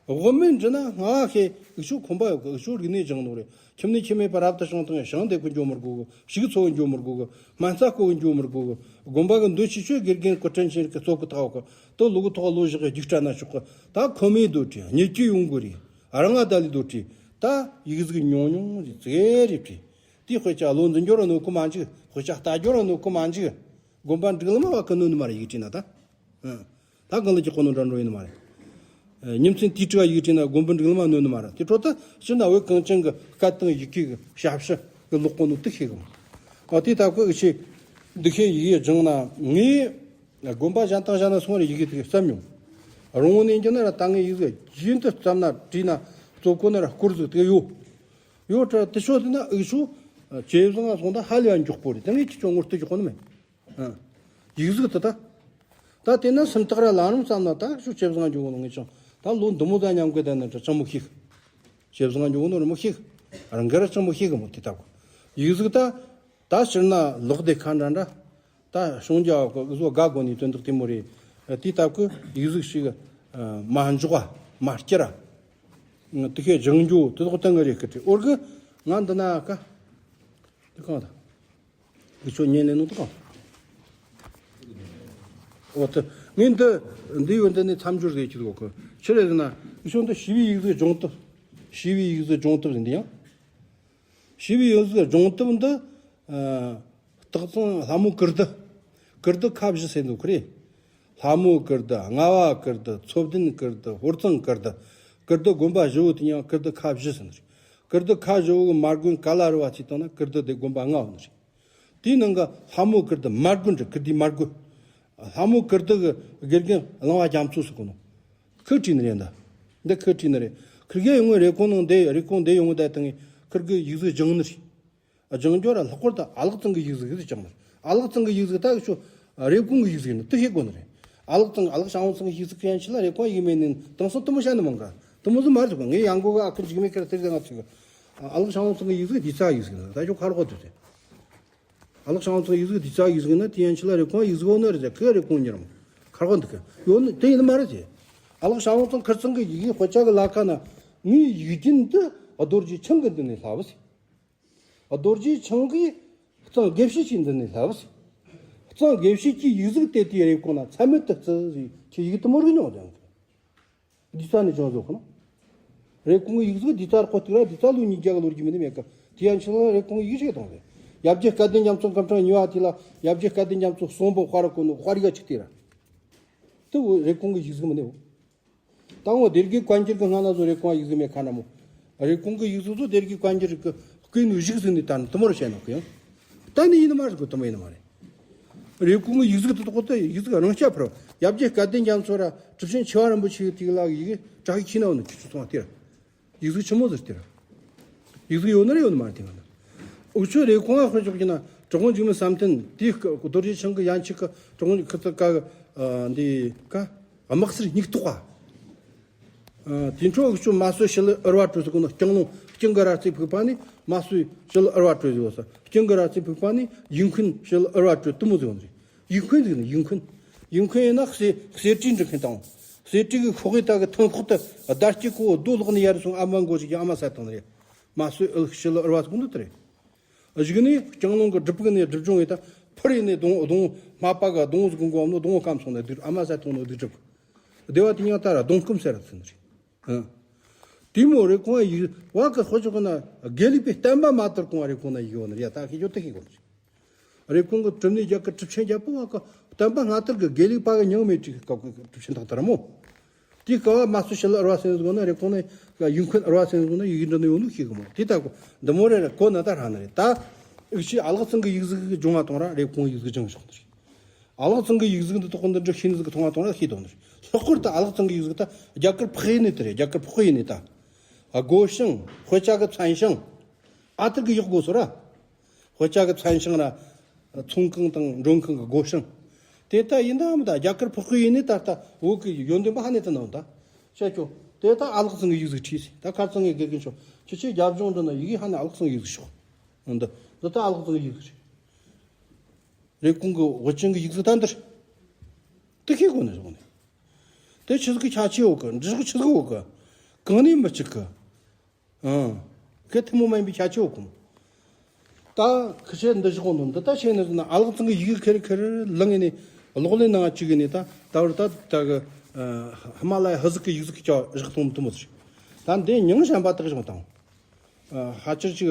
དབུ་མ་འབྲི་ན་ང་ཤེས། འུ་ཆོ་ཁོམ་པ་ཡོད་གི། འུ་ཆོ་རིག་གནས་སྦྱང་ནོ་རེད། ཁྱིམ་ནས་ཁྱིམ་མེད་པར་རབ་ཏུ་བྱུང་དང་ཞིང་འདེབས་གི་འགྱོ་མི་དགོས་གི། ཕྱུགས་འཚོ་གི་འགྱོ་མི་དགོས་གི། སྨན་རྩྭ་རྐོ་གི་འགྱོ་མི་དགོས་གི། དགོན་པ་གི་མདོ་ཆེ་ཆོས་དགེ་རྒན་སྐུ་དྲིན་ཆེན་གི་གཙོ་གི་ཐག་གི། དེ་ལུག་ཐོག་ལོ་བཞག་གི་རྒྱུགས་སྤྲད་ན་ཆོག་གི། ད་ཁོ་མོས་རྡོ་བྲིས། ཉེ་སྐྱིད་ཡོང་གི་རེད། རང་ང་ད་ལི་རྡོ་བྲིས། ད་ཡིག་གཟུགས་ཉུང་ཉུང་རེད། ཙི་གེ་རེ་བྲིས། དེ་དཔེ་ཆ་ལོ་འཛིན་སྐྱོར་གནོད་གི་མ་འཇུག། དཔེ་ཆ་ལྟ་སྐྱོར་གནོད་གི་མ་འཇུག། དགོན་པ་འགྲིག་ལ་མ་བ་གི་གནོད་ནི་མ་རེད། ཡིག་བྲིས་ན་ད། ཨ། ད་གང་ལ་ཅི་གོ་ནོ་འདྲ་འགྲོ་ཡིན་ནི་མ་རེད། ཨ། ཉིན་མཚན་དུས་དྲུག་ཡིག་བྲིས་ན་དགོན་པ་འགྲིག་ལ་མ་གནོད་ནི་མ་རེད། དེ་འཕྲོ་ད་སྤྱིར་ན་བོད་གངས་ཅན་གི་སྐད་དང་ཡི་གེ་གི་ཞབས་ཞུ་གི་ལོག་གོ་ནོ་དེ་ཤེས་གི་མོ། ཨ། དེ་ལྟ་བུ་འུ་ཆོས་འདི་ཤེས་ཡི་གེ་སྦྱང་ན། ངས་དགོན་པ་གཞན་དང་གཞན་ན་སོང་རེ་ཡི་གེ་དེ་བརྩམས་མྱོང་། རང་ངོས་ནས་འགྱོ་ན་ར་ད་ངས་ཡི་གེ་རྒྱུན་དུ་བརྩམས་ན་བྲིས་ན་བཙོ་གོ་ན་ར་སྐོར་ཟིག་དེ་ཡོད། ཡོད་དྲ་དེ་ཤོད་དེ་ན་འུ་ཆོ་ཇེ་བཟང་ང་སོང་ད་ཧ་ལས་ཡ་མགྱོགས་པོ་རེད། ད་ངས་ཁྱེད་ཆོ་ངོ་སྤྲོད་རྒྱུ་གོ་ནི་མེད། ཨ། ཡིག་གཟུགས་དེ་ད། ད་དེ་ན་སུམ་རྟགས་ར་ལམ་རིམ་བརྩམས་ན་ད་ཤུགས་ཇེ་བཟང་འགྱོ་གོ་ནོ། ངས་ཀྱང་ད་ལོ་འདི་མོ་ད་མཉམ་གི་ད་ན་ད་ཅང་མི་ཤེས་གི། ཇེ་བཟང་འགྱོ་གོ་ནོ་ར་མི་ཤེས་གི། རང་གི་ར་ཅང་མི་ཤེས་གི་མོ། དེ་ལྟ་བུ་ཡིག་གཟུགས་ད། ད་སྤྱིར་ན་ལོག་སྟེ་ཁ་འདྲ་འདྲ། ད་ཤོང་རྒྱ་གི་བཟོ་དགའ་གོ་ནི་དོན་དག་དེ་མོ་རེད། དེ་ལྟ་བུ་ཡིག་གཟུགས་ཤིག་མ་འཇོག་པ་མ་བསྐྱུར་ར། དེ་ཁའི་སྦྱང་རྒྱུ་དེ་དག་གཏན་གི་རེད་གི། དེ་འོར་གི་ང་འདི་ན་ཀ་དེ་གང་ད། འུ་ཆོ་ཉན་ལེ་ནོ་དུ་གང་། འོ་ད་ངས་འདི་འདི་ཡོད། འདི་ནི་མཚམས་སྦྱོར་རེད་ཀྱི་གོ་གི། ཆི་རེད་ཟེར་ན་འུ་ཆོ་འདི་ཞི་བའི་ཡིག་གཟུགས་སྦྱོང་སྟོབས། ཞི་བའི་ཡིག་གཟུགས་སྦྱོང་སྟོབས་ཟེར་འདི་ཡང་། ཞི་བའི་ཡིག་གཟུགས་སྦྱོང་སྟོབས་འདི། ཨ། སྟག་ཚང་ལྷ་མོ་ཀིརྟི། ཀིརྟི་ཁ་བཞི་ཟེར་འདུག་གི་རེད། ལྷ་མོ་ཀིརྟི། རྔ་བ་ཀིརྟི། མཚོ་བདུན་ཀིརྟི། ཧོར་གཙང་ཀིརྟི། ཀིརྟི་དགོན་པ་བཞི་བོ་དེ་ཡང་ཀིརྟི་ཁ་བཞི་ཟེར་ནི་རེད། ཀིརྟི་ཁ་བཞི་བོ་གི་མ་དགོན་ག་ལ་རུ་བ་ཚིག་བཏང་ན་ཀིརྟི་དེ་དགོན་པ་ལྔ་བོ་ནི་རེད། དེའི་ནང་གི་ལྷ་མོ་ཀིརྟི་མ་དགོན་རེད། ཀིརྟིའི་མ་དགོན། ལྷ་མོ་ཀིརྟི་གི་དགེ་རྒན་གླང་བ་རྒྱ་མཚོ་ཟེར་གོ་ནོ། ཁོས་བྲིས་ནི་རེད་འདི། འདི་ཁོས་བྲིས་ནི་རེད། ཁིར་གེ་ཡོང་ངོ་རེབ་གོང་ནང་འདི་རེབ་གོང་འདི་ཡོང་ངོ་ད་དང་ཁིར་གི་ཡིག་གཟུགས་སྦྱང་ནི་རེད། སྦྱང་རྒྱུ་ར་ལྷག་པར་དུ་ཨ་ལགས་ཚང་གི་ཡིག་གཟུགས་ཡིག་གཟུགས་སྦྱང་ནི་རེད། ཨ་ལགས་ཚང་གི་ཡིག་གཟུགས་ད་ཁྱོད་རེབ་གོང་གི་ཡིག་གཟུགས་ཡིན་ནི་དེ་ཤེས་དགོས་ནི་རེད། ཨ་ལགས་ཚང་ཨ་ལགས་ཞང་བོ་ཚང་གི་ཡིག་གཟུགས་ཁོ་ཡན་ཆད་ལ་རེབ་གོང་ཡིག་མེད་ནི་དེང་སང་དེ་མོ་བཤད་ནི་མང་ག། དེ་མོ་ཟིག་མ་རེད་གོ། ངས་ཡང་གོ་ག་ཨ་ཁུ་འཇིགས་མེད་ཁར་ཟེར་ག་ང་ཚོས་གི། ཨ་ལགས་ཞང་བོ་ཚང་གི་ཡིག་གཟུགས་འདི་ཚ་ཡིག་གཟུགས་ཡིན་ནི་ད་ཁྱོད་ཁ་རོག་གོ་དུས་ཟེར། ཨ་ལགས་ཞང་བོ་ཚང་ཡིག་གཟུགས་འདི་ཚ་ཡིག་གཟུགས་ན་དེ་ཡན་ཆད་ལ་རེབ་གོང་ཡིག་གཟུགས་ཡོད་ནི་རེད་ཟེར། ཁོས་རེབ་གོང་ཉེ་རང་ཁར་གོ་འདུག་གི་ཡོད་ནི་དེ་ཡིན་ནི་མ་རེད་ཟེར། ཨ་ལགས་ཞང་བོ་ཚང་ཁིར་ཚང་གི་ཡི་གེ་དཔེ་ཆ་གི་ལ་ཁ་ན་ངའི་ཡིག་རྒྱུན་འདི་རྡོ་རྗེ་འཆང་གི་མདུན་ནས་བསླབས་ཟེར། རྡོ་རྗེ་འཆང་གིས་གཙང་དགེ་བཤེས་ཀྱི་མདུན་ནས་བསླབས་ཟེར། གཙང་དགེ་བཤེས་ཀྱིས་ཡིག་གཟུགས་དེ་དེའི་རེབ་གོང་ན་ཚད་མེད་དུ་བརྩི་ཟེར། ཁྱེད་ཡིག་དེ་མོ་རིག་མྱོང་ཟེར། འདི་ས་ནས་བྱུང་བཟོ་ཁོ་ན། རེབ་གོང་གི་ཡིག་གཟུགས་འདི་ལྟར་ཁོ་ཐུག་ར་འདི་ལྟ་ལོ་ཉིས་བརྒྱ་གི་ལོ་རྒྱུས་མིན་ནི་མེད་ཀ། དེ་ཡན་ཆད་ལ་རེབ་གོང་གི་ཡིག་ཆེ་གཏོང་རེད། ཡབ་རྗེ་སྐལ་ལྡན་རྒྱ་མཚོ་སྐུ་ཕྲེང་གཉིས་པ་དེ་ལ་ཡབ་རྗེ་སྐལ་ལྡན་རྒྱ་མཚོ་གསུང་འབུམ་དཔར་གོ་ནོ་དཔར་ཡིག་གཅིག་དེ་ར། དེ་འོ་རེབ་གོང་གི་ཡིག་གཟུགས་མིན་ནི་འོ། ད་འོ་སྡེ་དགེ་བཀའ་འགྱུར་གི་སྔ་ན་བཟོ་རེབ་གོང་ཡིག་གཟུགས་མེད་ཁ་ན་མོ། རེབ་གོང་གི་ཡིག་གཟུགས་ཚོ་སྡེ་དགེ་བཀའ་འགྱུར་གི་བཀོད་ནོ་གཞུག་ཟིན་ནི་ད་ནི་དེ་མོ་ར་བཤད་ནོ་གི་ཡང་། ད་ནི་ཡིན་ནི་མ་རེད་གོ། དེ་མོ་ཡིན་ནི་མ་རེད། རེབ་གོང་གི་ཡིག་གཟུགས་དེ་དག་ད་ཡིག་གཟུགས་རང་རྐྱ་འཕར། ཡབ་རྗེ་སྐལ་ལྡན་རྒྱ་མཚོ་ར་གྲུབ་ཆེན་ཆེ་བ་རིན་པོ་ཆེ་གི་དེ་གི་ལ་ཡི་གེ་བྲག་གི་ཁྱི་ན་འོ་ནི་ཁྱི་ཆུ་སོང་བ་དེ་ར། ཡིག་གཟུགས་ཆི་མོ་ཟེར་དེ་ར། ཡིག་གཟུགས་ཡོད་ན་ར་ཡོད་ནི་མ་རེད་དེ་ག་ན། འུ་ཆོ་རེབ་གོང་ང་ཧོན་ཆོག་གི་ན་གྲུབ་དབང་འཇིགས་མེད་བསམ་གཏན་དེའི་རྡོ་རྗེ་འཆང་གི་ཡན་ཆད་ཀྱི་གྲུབ་དབང་ཁི་ཚ་ཀ་འདི་ཀ་དམག་སེར་སྙིགས་ཐོག་ག་དེ་འཕྲོ་འུ་ཆོ་མ་སུ་ཤི་ལ་ཨུར་བ་དྲོད་ཟེར་གོ་ནོ་རྐྱང་ལུང་རྐྱང་གི་ར་རྩེ་ཕུག་པ་ནི་མ་སུ་ཤི་ལ་ཨུར་བ་དྲོད་ཟེར་གོ་ས། རྐྱང་གི་ར་རྩེ་ཕུག་པ་ནི་ཡིན་ཁུན་ཤི་ལ་ཨུར་བ་དྲོད་དུ་མོ་ཟེར་གོ་ནི་རེད། ཡིན་ཁུན་ཟེར་གི་ནི་ཡིན་ཁུན། ཡིན་ཁུན་ཡིན་ན་གསེར་གསེར་བྲིས་འབྲི་མཁན་དང་། གསེར་བྲིས་གི་ཤོག་གི་ད་གི་ཐང་ཁོག་ཏུ་བརྡ་སྐྱེ་ཀོ་རྡོ་ལོག་ནི་ཡར་སོང་ཨ་མ་མགོ་ཞིག་གི་ཨ་མ་ས་དང་ནི་རེད། མ་སུ་ཨུལ་ཤི་ལ་ཨུར་བ་ཟེར་གོ་ནི་དེ་རེད། གཞུག་ནས་རྐྱང་ལུང་གི་སྒྲུབ་ཕུག་ནས་སྒྲུབ་སྦྱོང་ཡིན་ད། ཕུར་ཡིན་ནས་གདོང་གདོང་སྨད་པ་གི་གདོང་ཟིག་གི་མགོ་ནོ་གདོང་སྐམ་སོང་ནས་སྡིག་ཨ་མ་ས་ཐོང་ནོ་སྡིག་སྒྲུབ། སྡེ་བ་དེ་ཉག་ད་ར་གདོང་སྐམ་ཟེར་ར་ཚུན་རེད། ཨ། དེ་མོ་རེ་གོང་ཡིག་བ་གི་ཧོ་ཅོག་ན་དགེ་ལུགས་པའི་བསྟན་པ་མ་དར་གོང་རེ་གོང་ན་ཡིག་ཡོད་ནི་རེད། ད་ཁི་ཡོད་ད་ཁི་གོ་ནི་རེད། གོང་གི་གྲུབ་ནས་རྒྱ་གར་གྲུབ་ཆེན་རྒྱལ་པོ་བ་གི་བསྟན་པ་སྔ་དར་གི་དགེ་ལུགས་པ་གི་མྱིང་མེད་ཅིག་གི་སྐབས་གི་གྲུབ་ཆེན་དག་དར་མོ། དེའི་སྐབས་མ་སུ་ཤི་ལ་ཨུར་བ་སེང་ཟིག་ན་རེ་གོང་ནས་ཡིན་ཁུན་ཨུར་བ་སེང་ཟིག་ན་ཡིག་འབྲི་ནི་ཡོད་ནོ་ཤེས་གི་མོ། དེ་ད་གོ་འདི་མོ་རེ་རེ་གོ་ན་ད་ཧྲ་ནི་རེད། ད་འུ་ཆོས་ཨ་ལགས་ཚང་གི་ཡིག་གཟུགས་གི་སྦྱོང་བ་དང་ར་རེ་གོང་ཡིག་གཟུགས་སྦྱང་ཆོག་ནི་རེད། ཨ་ལགས་ཚང་གི་ཡིག་གཟུགས་འདི་དག་འདི་འདྲ་ཤེས་ནི་ཟིག་གི་མཐོང་བ་དང་ར་ཤེས་དོ་ནི་རེད། ལྷག་པར་དུ་ཨ་ལགས་ཚང་གི་ཡིག་གཟུགས་ད་རྒྱ་གར་ཕག་ཡིན་ནི་དེ་རེད། རྒྱ་གར་ཕག་ཡིན་ནི་ད། སྒོ་བྱང་དཔེ་ཆ་གི་མཚན་བྱང་། ཨ་ཐུར་གི་ཡག་དགོས་སོ་ར། དཔེ་ཆ་གི་མཚན་བྱང་ར། ཚོང་ཁང་དང་མགྲོན་ཁང་གི་སྒོ་བྱང་། དེ་ལྟ་ཡིན་དམ་ད་རྒྱ་གར་ཕག་ཁུ་ཡིན་ནི་ད་ལྟ་བོད་ཀྱི་ཡོན་ཏན་པ་ཧ་ནས་ད་ནང་ད། བཤད་ཆོག་དེ་ལྟ་ཨ་ལགས་ཚང་གི་ཡིག་གཟུགས་བྲིས་ཟིན་ད་ཁ་ཚང་གི་དགེ་རྒན་ཆོག་ཁྱེད་ཆོས་རྒྱབ་ལྗོངས་འདི་ན་ཡི་གེ་ཧ་ནས་ཨ་ལགས་ཚང་གི་ཡིག་གཟུགས་ཤོག་འདི་འདི་ལྟ་ཨ་ལགས་ཚང་གི་ཡིག་གཟུགས་རེད། རེབ་གོང་གི་དབུ་ཅན་གི་ཡིག་གཟུགས་ད་འདིར། དེ་ཁྱེད་གོ་ནས་བཟུང་ནས། དེ་ཆི་ཟིག་གི་ཁྱ་ཆེ་ཡོད་གི་འབྲི་ཤོག་ཆི་ཟིག་ཡོད་གི་གང་ནས་མི་གཅིག་གི་ཨང་། ཁེ་ཐི་མོ་མ་ཡིན་པའི་ཁྱད་ཆོས་གོ། ད་ཁི་ཆེ་འདི་བཞི་གོ་འདུག་འདི་ད་ཆེ་ནི་ཟེར་ན་ཨ་ལགས་ཚང་གི་ཡི་གེ་ཁེར་ཁེར་ལངས་ཡིན་ནི་གློག་ཀླད་ནང་བཅུག་ཡིན་ནི་ད་ད་བར་ད་ད་གི་ཧི་མ་ལ་ཡ་ཧི་ཟིག་གི་ཡིག་གཟུགས་ཀྱི་ཅག་བཞག་ཐོང་མི་ཐུབ་མོ་ཟིག་ད་འདི་མྱིང་གཞན་པ་དག་བཞག་དང་། ཧ་ཅིར་ཅིག་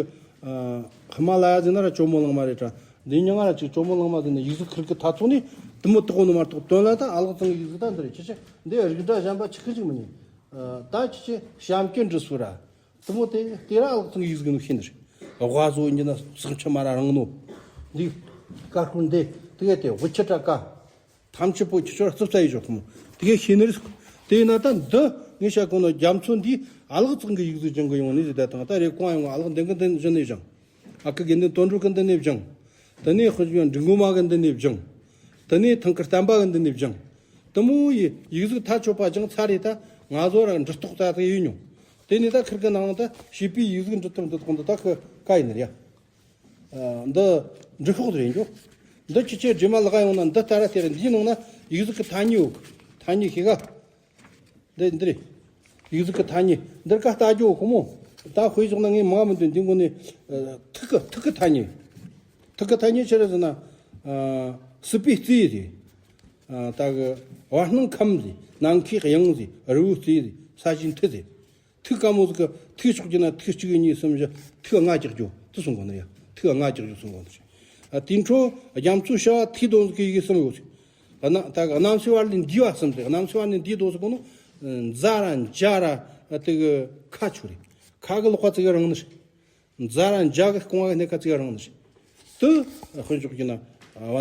ཧི་མ་ལ་ཡ་ཟེར་ན་ར་ཇོ་མོ་གླང་མ་རེད་དྲ། འདི་མྱིང་ང་ར་ཅིག་ཇོ་མོ་གླང་མ་ཟེར་ན་ཡིག་གཟུགས་ཁེར་གི་ཐ་ཚོ་ནི་དུ་མོ་དག་གོ་ནི་མ་གཏོགས་དོན་ལ་ད་ཨ་ལགས་ཚང་གི་ཡིག་གཟུགས་ད་འདི་རེད། ཁྱེད་ཆེ་འདི་རིགས་འདྲ་གཞན་པ་ཆི་ཁི་ཅིག་མི་ཉན། ད་ཁྱེད་ཆེ་བྱམས་སྐྱིད་འབྲི་སུ་ར། དུ་མོ་དེ་དེ་ར་ཨ་ལགས་ཚང་གི་ཡིག་གཟུགས་ནི་ཤེས་ནི་རེད། དབའ་བཟོ་ཡིན་གྱི་ན་སག་ཆུ་མ་ར་རང་ནོ། འདི་ཀ་ཁུར་འདི་དེ་ག་དེ་དབུ་ཆུ་དྲ་ཀ་ཐམས་ཅད་པོ་ཁྱེད་ཆོར་རྩུབ་ཚ་ཡི་ཞོག་གམ། དེ་གས་ཤེས་ནི་རེད། དེ་ཡིན་ན་ད་འདི་ངས་བཤད་གོ་ནོ་རྒྱ་མཚོ་འདིས་ཨ་ལགས་ཚང་གི་ཡིག་གཟུགས་སྦྱང་གི་ཡོང་ནི་ཟེར་ད་དང་ད་རེ་གོང་ཡོང་ཨ་ལགས་འདི་གི་འདི་བཞིན་ནས་སྦྱང་། ཨ་ཁུ་དགེ་འདུན་དོན་གྲུབ་གི་འདི་ནས་སྦྱང་། དེ་ནས་དཔེ་ཆ་འབྲི་མགོ་མ་གི་འདི་ནས་སྦྱང་། དེ་ནས་ཐང་ཁུར་བསྟན་པ་གི་འདི་ནས་སྦྱང་། དེ་མོ་ཡི་ཡིག་གཟུགས་ཐ་ཆོད་པ་སྦྱང་ཚར་རེད། ད་ང་ཚོ་ར་འབྲི་རྟོག་ཙག་ཙིག་ཡོད་མྱོང་། དེ་ནས་ད་ཁུར་གི་ནང་ད་བྱིས་པའི་ཡིག་གཟུགས་འབྲི་ཐུབ་འདི་དག་འདི་ད་ཁུ་ཀ་ཡིན་ནི་རེད། འདི་འབྲི་ཤོག་རེད་འགྱོ། འདི་ཁྱེད་ཆོས་རྗེས་མ་ལག་ཡོང་ན་འདི་ལྟ་ར་དེ་ར་འདིའི་ནང་ན་ཡིག་གཟུགས་ཀྱི་ཐ་སྙད་ཡོད། ཐ་སྙད་ཤེས་ག་འདི་འདི་རེད། ཡིག་གཟུགས་ཀྱི་ཐ་སྙད་འདིར་ཀ་ལྟ་རྒྱུ་ཡོད་ཁོ་མོ། ད་དཔེ་བཞག་ན་ངས་མང་མི་འདོན་འདི་མགོ་ནས། ཐིག་གི་ཐིག་གི་ཐ་སྙད། ཐིག་གི་ཐ་སྙད་ཆི་རེད་ཟེར་ན། སྲིད་པའི་རྩེ་རེད། ད་གི་བར་སྣང་ཁམས་རེད། ནམ་མཁའི་དབྱིངས་རེད། རི་བོའི་རྩེ་རེད། ས་གཞིའི་མཐིལ་རེད། ཐིག་དཀར་མོ་ཟིག་གི་ཐིག་ཆོག་གི་ན་ཐིག་གཅིག་གཉིས་གསུམ་བཞི་ཐིག་ལྔ་རྒྱག་རྒྱུ་དེ་གསུང་གོ་ནི་ཡ། ཐིག་ལྔ་རྒྱག་རྒྱུ་གསུང་གོ་ནི་རེད། དེ་འཕྲོ་རྒྱ་མཚོ་བྱ་བ་ཐིག་གདོང་ཟིག་གི་ཡི་གེ་གསུམ་ཡོད་ཟིག་གནམ་ད་གནམ་སའི་བར་ལས་འདས་པ་གསུམ་རེད། གནམ་སའི་བར་ལས་འདས་གདོང་ཟིག་གོ་ནོ། ཛ་ར་འཇ་ར་དེ་གི་ཁ་ཆོ་རེད། ཁ་གི་ལོག་པ་ཙི་གི་རང་ནི་རེད། ཛ་ར་འཇ་གི་རྐང་བ་གི་སྣེ་ཁ་ཙི་གི་རང་ནི་རེད། དེ་དཔེ་འཇོག་རྒྱུ་ན།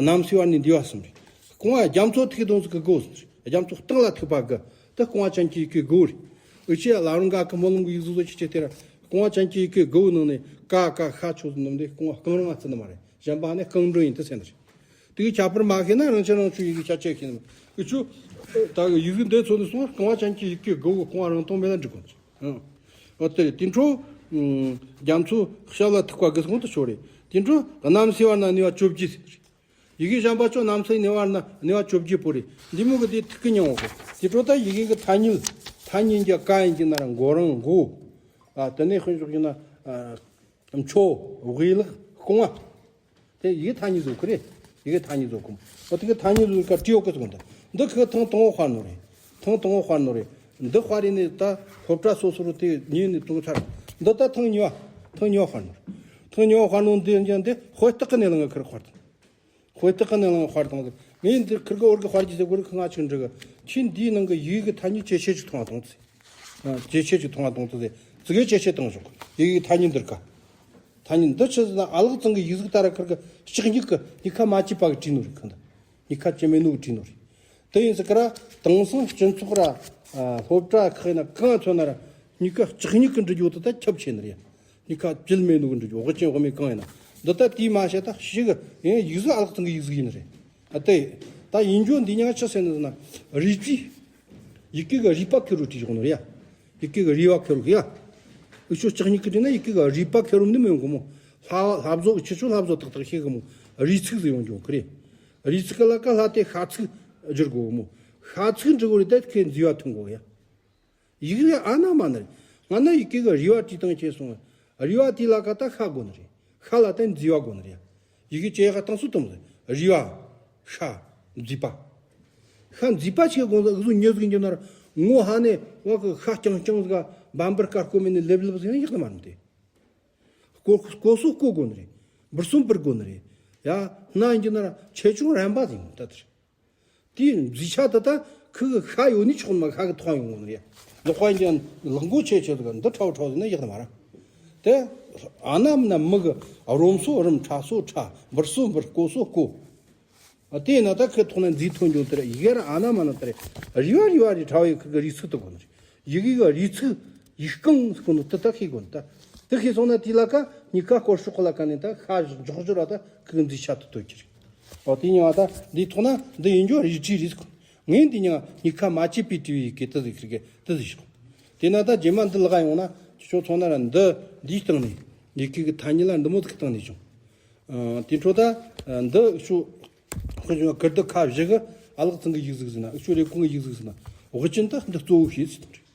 གནམ་སའི་བར་ནས་འདས་པ་གསུམ་རེད། རྐང་བ་རྒྱ་མཚོ་ཐིག་གདོང་ཟིག་གི་སྒོ་ཟིག་རེད། རྒྱ་མཚོ་སྟེང་ལ་ཐིག་པ་གི། དེ་རྐང་བ་ཅན་གྱི་ཡི་གེ་སྒོ་རེད། འུ་ཆོས་བླ་རུང་ག་གི་སྨོན་ལམ་གི་ཡིག་གཟུགས་བཟོ་ཆེ་ཆེ་དེ་ར། རྐང་བ་ཅན་གྱི་ཡི་གེ་སྒོ་ནང་ནས་ཀ་ཀ་ཤ་ཆོ་ཟིག་ནམ་དེ་རྐང་བ་རྐང་རང་ང་ཚི་ནི་མ་རེད། གཞན་པ་ནི་རྐང་འགྲོ་ཡིན་དེ་ཟེར་ནི་རེད། དེ་གི་ཁྱད་པར་མ་ཤེས་ན་རང་ཆ་རང་ཆུ་ཡི་གེ་ཆ་ཆེ་ཤེས་ནི་མ། འུ་ཆོས་ད་གི་ཡིག་གཟུགས་འདི་ཚོ་ནི་སོང་རྐང་བ་ཅན་གྱི་ཡི་གེ་སྒོ་གི་རྐང་བ་རང་སྟོང་མེད་ལ་འགྲིག་གོ་ནི་རེད། ཨོ་དེ་དེ་འཕྲོ། རྒྱ་མཚོ་ཞབས་ལ་ཐིག་པ་གི་སོང་དུ་ཤོར་རེད། དེ་འཕྲོ་གནམ་སའི་བར་ན་ནུས་པ་བཅོ་བརྒྱད་ཟེར། ཡི་གེ་གཞན་པ་ཚོ་གནམ་སའི་ནུས་པ་ན་ནུས་པ་བཅོ་བརྒྱད་པོ་རེད། འདི་མོ་གི་དེ་ཐིག་གི་མྱིང་འོག་གི་དེ་འཕྲོ་ད་ཡི་གེ་གི་ཐ་སྙད། ཐ་སྙད་ཀྱི་ཀ་ཡིན་གྱི་ན་ར་མགོ་རང་མགོ། ཨ་དེ་ནས་དཔེ་འཇོག་གྱི་ན། མཆོ། དབུས་ལག་རྐང་བ། དེ་ཡི་གེ་ཐ་སྙད་བཟོ་གི་རེད། ཡི་གེ་ཐ་སྙད་བཟོ་གི། འོ་དེ་གི་ཐ་སྙད་བཟོ་གི་བྲིས་ཡོད་གི་ཟེར་གོ་འདི། འདི་ཁི་ཐེངས་དང་པོ་དཔར་ནོ་རེད། ཐེངས་དང་པོ་དཔར་ནོ་རེད། འདི་དཔར་རེ་ནས་ད་སློབ་གྲྭ་སོ་སོ་རུ་དེ་ཉིན་ནས་དུ་ཚར། འདི་ད་ཐེངས་གཉིས་པ། ཐེངས་གཉིས་པ་དཔར་ནོ་རེད། ཐེངས་གཉིས་པ་དཔར་ནོ་འདི་ཡང་འདི་དཔེ་རྟགས་ཀྱི་ནས་ལངས་ཁིར་དཔར་དང་། དཔེ་རྟགས་ཀྱི་ནང་ལ་དཔར་བཏང་ཟིག་ངས་འདིར་ཁིར་གི་འོར་གི་དཔར་གྱི་ཟེར་གོ་རི་ཁི་ང་ཆིག་འབྲི་གི། ཁྱེད་འདིའི་ནང་གི་ཡི་གེ་གི་ཐ་སྙད་ཇེ་ཆེ་ཅིག་མཐོང་བ་གཏོང་ཟེར། ཇེ་ཆེ་ཅིག་མཐོང་བ་གཏོང་ཟེར། ཙི་གེ་ཇེ་ཆེ་བཏང་ཞོག་ཡི་གེ་གི་ཐ་སྙད་འདིར་ཀ་ཐ་སྙད་འདི་ཆི་ཟེར་ན་ཨ་ལགས་ཚང་གི་ཡིག་གཟུགས་ལྟར་ཁིར་གི་ལྕགས་སྨྱུག་གི་སྨྱུག་ཁ་མ་གཅིག་པ་གི་བྲིས་ནོ་རེད། ཁི་འདི་སྨྱུག་ཁ་ཅི་མེད་ནོ་གི་བྲིས་ནོ་རེད། དེ་ཡིན་ཟེར་གི་ར། དེང་སང་སྤྱི་ཚོགས་ར། སློབ་གྲྭ་ཁག་ཡིན་ན་གང་མཚོན་ན་ར། སྨྱུག་ཁ་ལྕགས་སྨྱུག་གི་འབྲི་རྒྱུ་དེ་ད་ཁྱབ་ཆེ་ནི་རེད། སྨྱུག་ཁ་བཅུད་མེད་ནོ་གི་འབྲི་རྒྱུ་དབུ་ཅན་དབུ་མེད་གང་ཡིན་ན། འདི་ད་དེའི་མ་བཤད་ད་ཞིག་གི་ཡིན་ཡིག་གཟུགས་ཨ་ལགས་ཚང་གི་ཡིག་གཟུགས་ཡིན་ནི་རེད། ཨ་དེ། ད་ཡིན་རྒྱུ་འདི་ཉག་ཆི་ཟེར་ནི་ཟེར་ན། རིག་པའི། ཡི་གེ་གི་རིག་པ་ཁེ་རུ་བྲིས་ཞོག་ནི་རེད་ཡ། ཡི་གེ་གི་རུས་པ་ཁེར་རོ་ཡ། འུ་ཆོ་ལྕགས་སྨྱུག་གི་དྲིས་ན་ཡི་གེ་གི་རུས་པ་ཁེར་རོ་ནི་མི་ཡོང་གི་མོ། ལྷ་ལྷ་བཟོ་འུ་ཆོ་ལྷ་བཟོ་ཏག་ཏག་ཤེས་གི་མོ། རུས་ཚིགས་ཟིག་ཡོང་རྒྱུ་གི་རེད། རུས་ཚིགས་གི་ལ་ཀ་ལྷ་དེ་ཤ་ཚིགས་བསྒྱུར་དགོས་གི་མོ། ཤ་ཚིགས་འབྲི་དགོས་རེད། ད་ཁོས་མཛེས་པ་ཐོན་དགོས་ཡ། ཡི་གེ་ཨ་ན་མ་ན་རེད། ང་ན་ཡི་གེ་གི་རུས་པ་བྲིས་སྟངས་ཁྱེར་སོང་། རུས་པ་དེའི་ལ་ཀ་ད་ཤ་དགོས་ནི་རེད། ཤ་ལ་ད་མཛེས་པ་དགོས་ནི་རེད། ཡི་གེ་བྱས་ཁ་སྟངས་སུ་གཏོང་ཟེར། རུས་པ། ཤ། མཛེས་པ། ཤ་མཛེས་པ་ཆེ་དགོས་ཟེར། འུ་ཟོ་ཉོ་ཟིག་འགྱོ་ན་ར་ངོ་ཧ་ནས་བ་གི་ཤ་རྐྱང་རྐྱང་ཟིག་ག་འབའ་འབུར་དཀར་སྐོ་མེད་ནི་ལེབ་ལེབ་ཟིག་ཡང་ཡག་ནི་མ་རེད་དེ། སྐོ་སྐོ་སོ་སྐོ་དགོས་ནི་རེད། འབུར་སོ་འབུར་དགོས་ནི་རེད། ཡ། སྣ་འགྱོ་ན་ར་ཆེ་ཆུང་རན་པ་ཟིག་ཡིན་ད་དེ་རེད། དེའི་མཛེས་ཆ་དེ་ད་ཁུ་གི་ཤ་ཡོད་ནི་ཆོག་མ། ཤ་གི་ཐོག་ཡོང་གོ་ནི་རེད། ལག་པ་ཡིན་ཀྱང་ལག་མགོ་ཆེ་ཆེ་ཟིག་འདི་ཁྲའོ་ཁྲའོ་ཟིག་ན་ཡག་ནི་མ་ར། དེ་ཨ་ན་མ་ན་མི་གི་རོམ་སོ་རོམ། ཁྲ་སོ་ཁྲ། འབུར་སོ་འབུར། སྐོ་སོ་སྐོ། ཨ་དེ་ན་ད་ཁུ་ཐོག་ན་མཛེས་ཐོན་འགྱོ་དེ་རེད། ཡི་གེ་ར་ཨ་ན་མ་ན་དེ་རེད། རུས་པ་རུས་པ་རེད། ཁྲ་བའི་ཁུ་གི་རུས་ཚིགས་དེ་དགོས་ནི་རེད། ཡི་གེ་གི་རུས་ཚིགས་ཡིག་རྐང་ཟེར་གོ་ནོ་དེ་ད་ཤེས་དགོས་ནི། ད་དེ་ཤེས་སོང་ན་དེའི་ལ་ཀ་གཉིས་ཀ་སྐོར་ཤོག་གི་ལ་ཀ་ནས་ད་ཤ་འཇོག་འཇོག་ར་ད་ཁུ་གི་མཛེས་ཆ་དེ་ཐོན་གྱི་རེད། ཨོ་དེ་ཉིན་བ་ད་འདིའི་ཐོག་ན་འདི་ཡིན་རྒྱུ་རིགས་བྲིས་རེད་ཟེར་གོ། ངས་འདི་ཉིན་གཉིས་ཀ་མ་བཅད་པའི་བྲིས་པའི་ཡི་གེ་དེ་ཟིག་ཁིར་གི་དེ་ཟིག་ཤོག། དེ་ན་ད་རྗེས་མ་འདི་ལ་ཀ་ཡོང་ན་ཁྱོད་ཚོ་ན་ར་འདི་འདིའི་སྟེང་ནས་ཡི་གེ་གི་ཐ་སྙད་ལ་འདི་མོ་ཟིག་གི་སྟེང་ནས་བྱུང་། ཨ་དེ་འཕྲོ་ད་འདི་ཤོག། ཁོ་ཚོས་ཀིརྟི་ཁ་བཞི་གི་ཨ་ལགས་ཚང་གི་ཡིག་གཟུགས་ཟེར་ན། འུ་ཆོ་རེབ་གོང་གི་ཡིག་གཟུགས་ཟེར་ན། དབུ་ཅན་ད་འདི་གཙོ་བོ་ཤེས་ཟེར་དང་།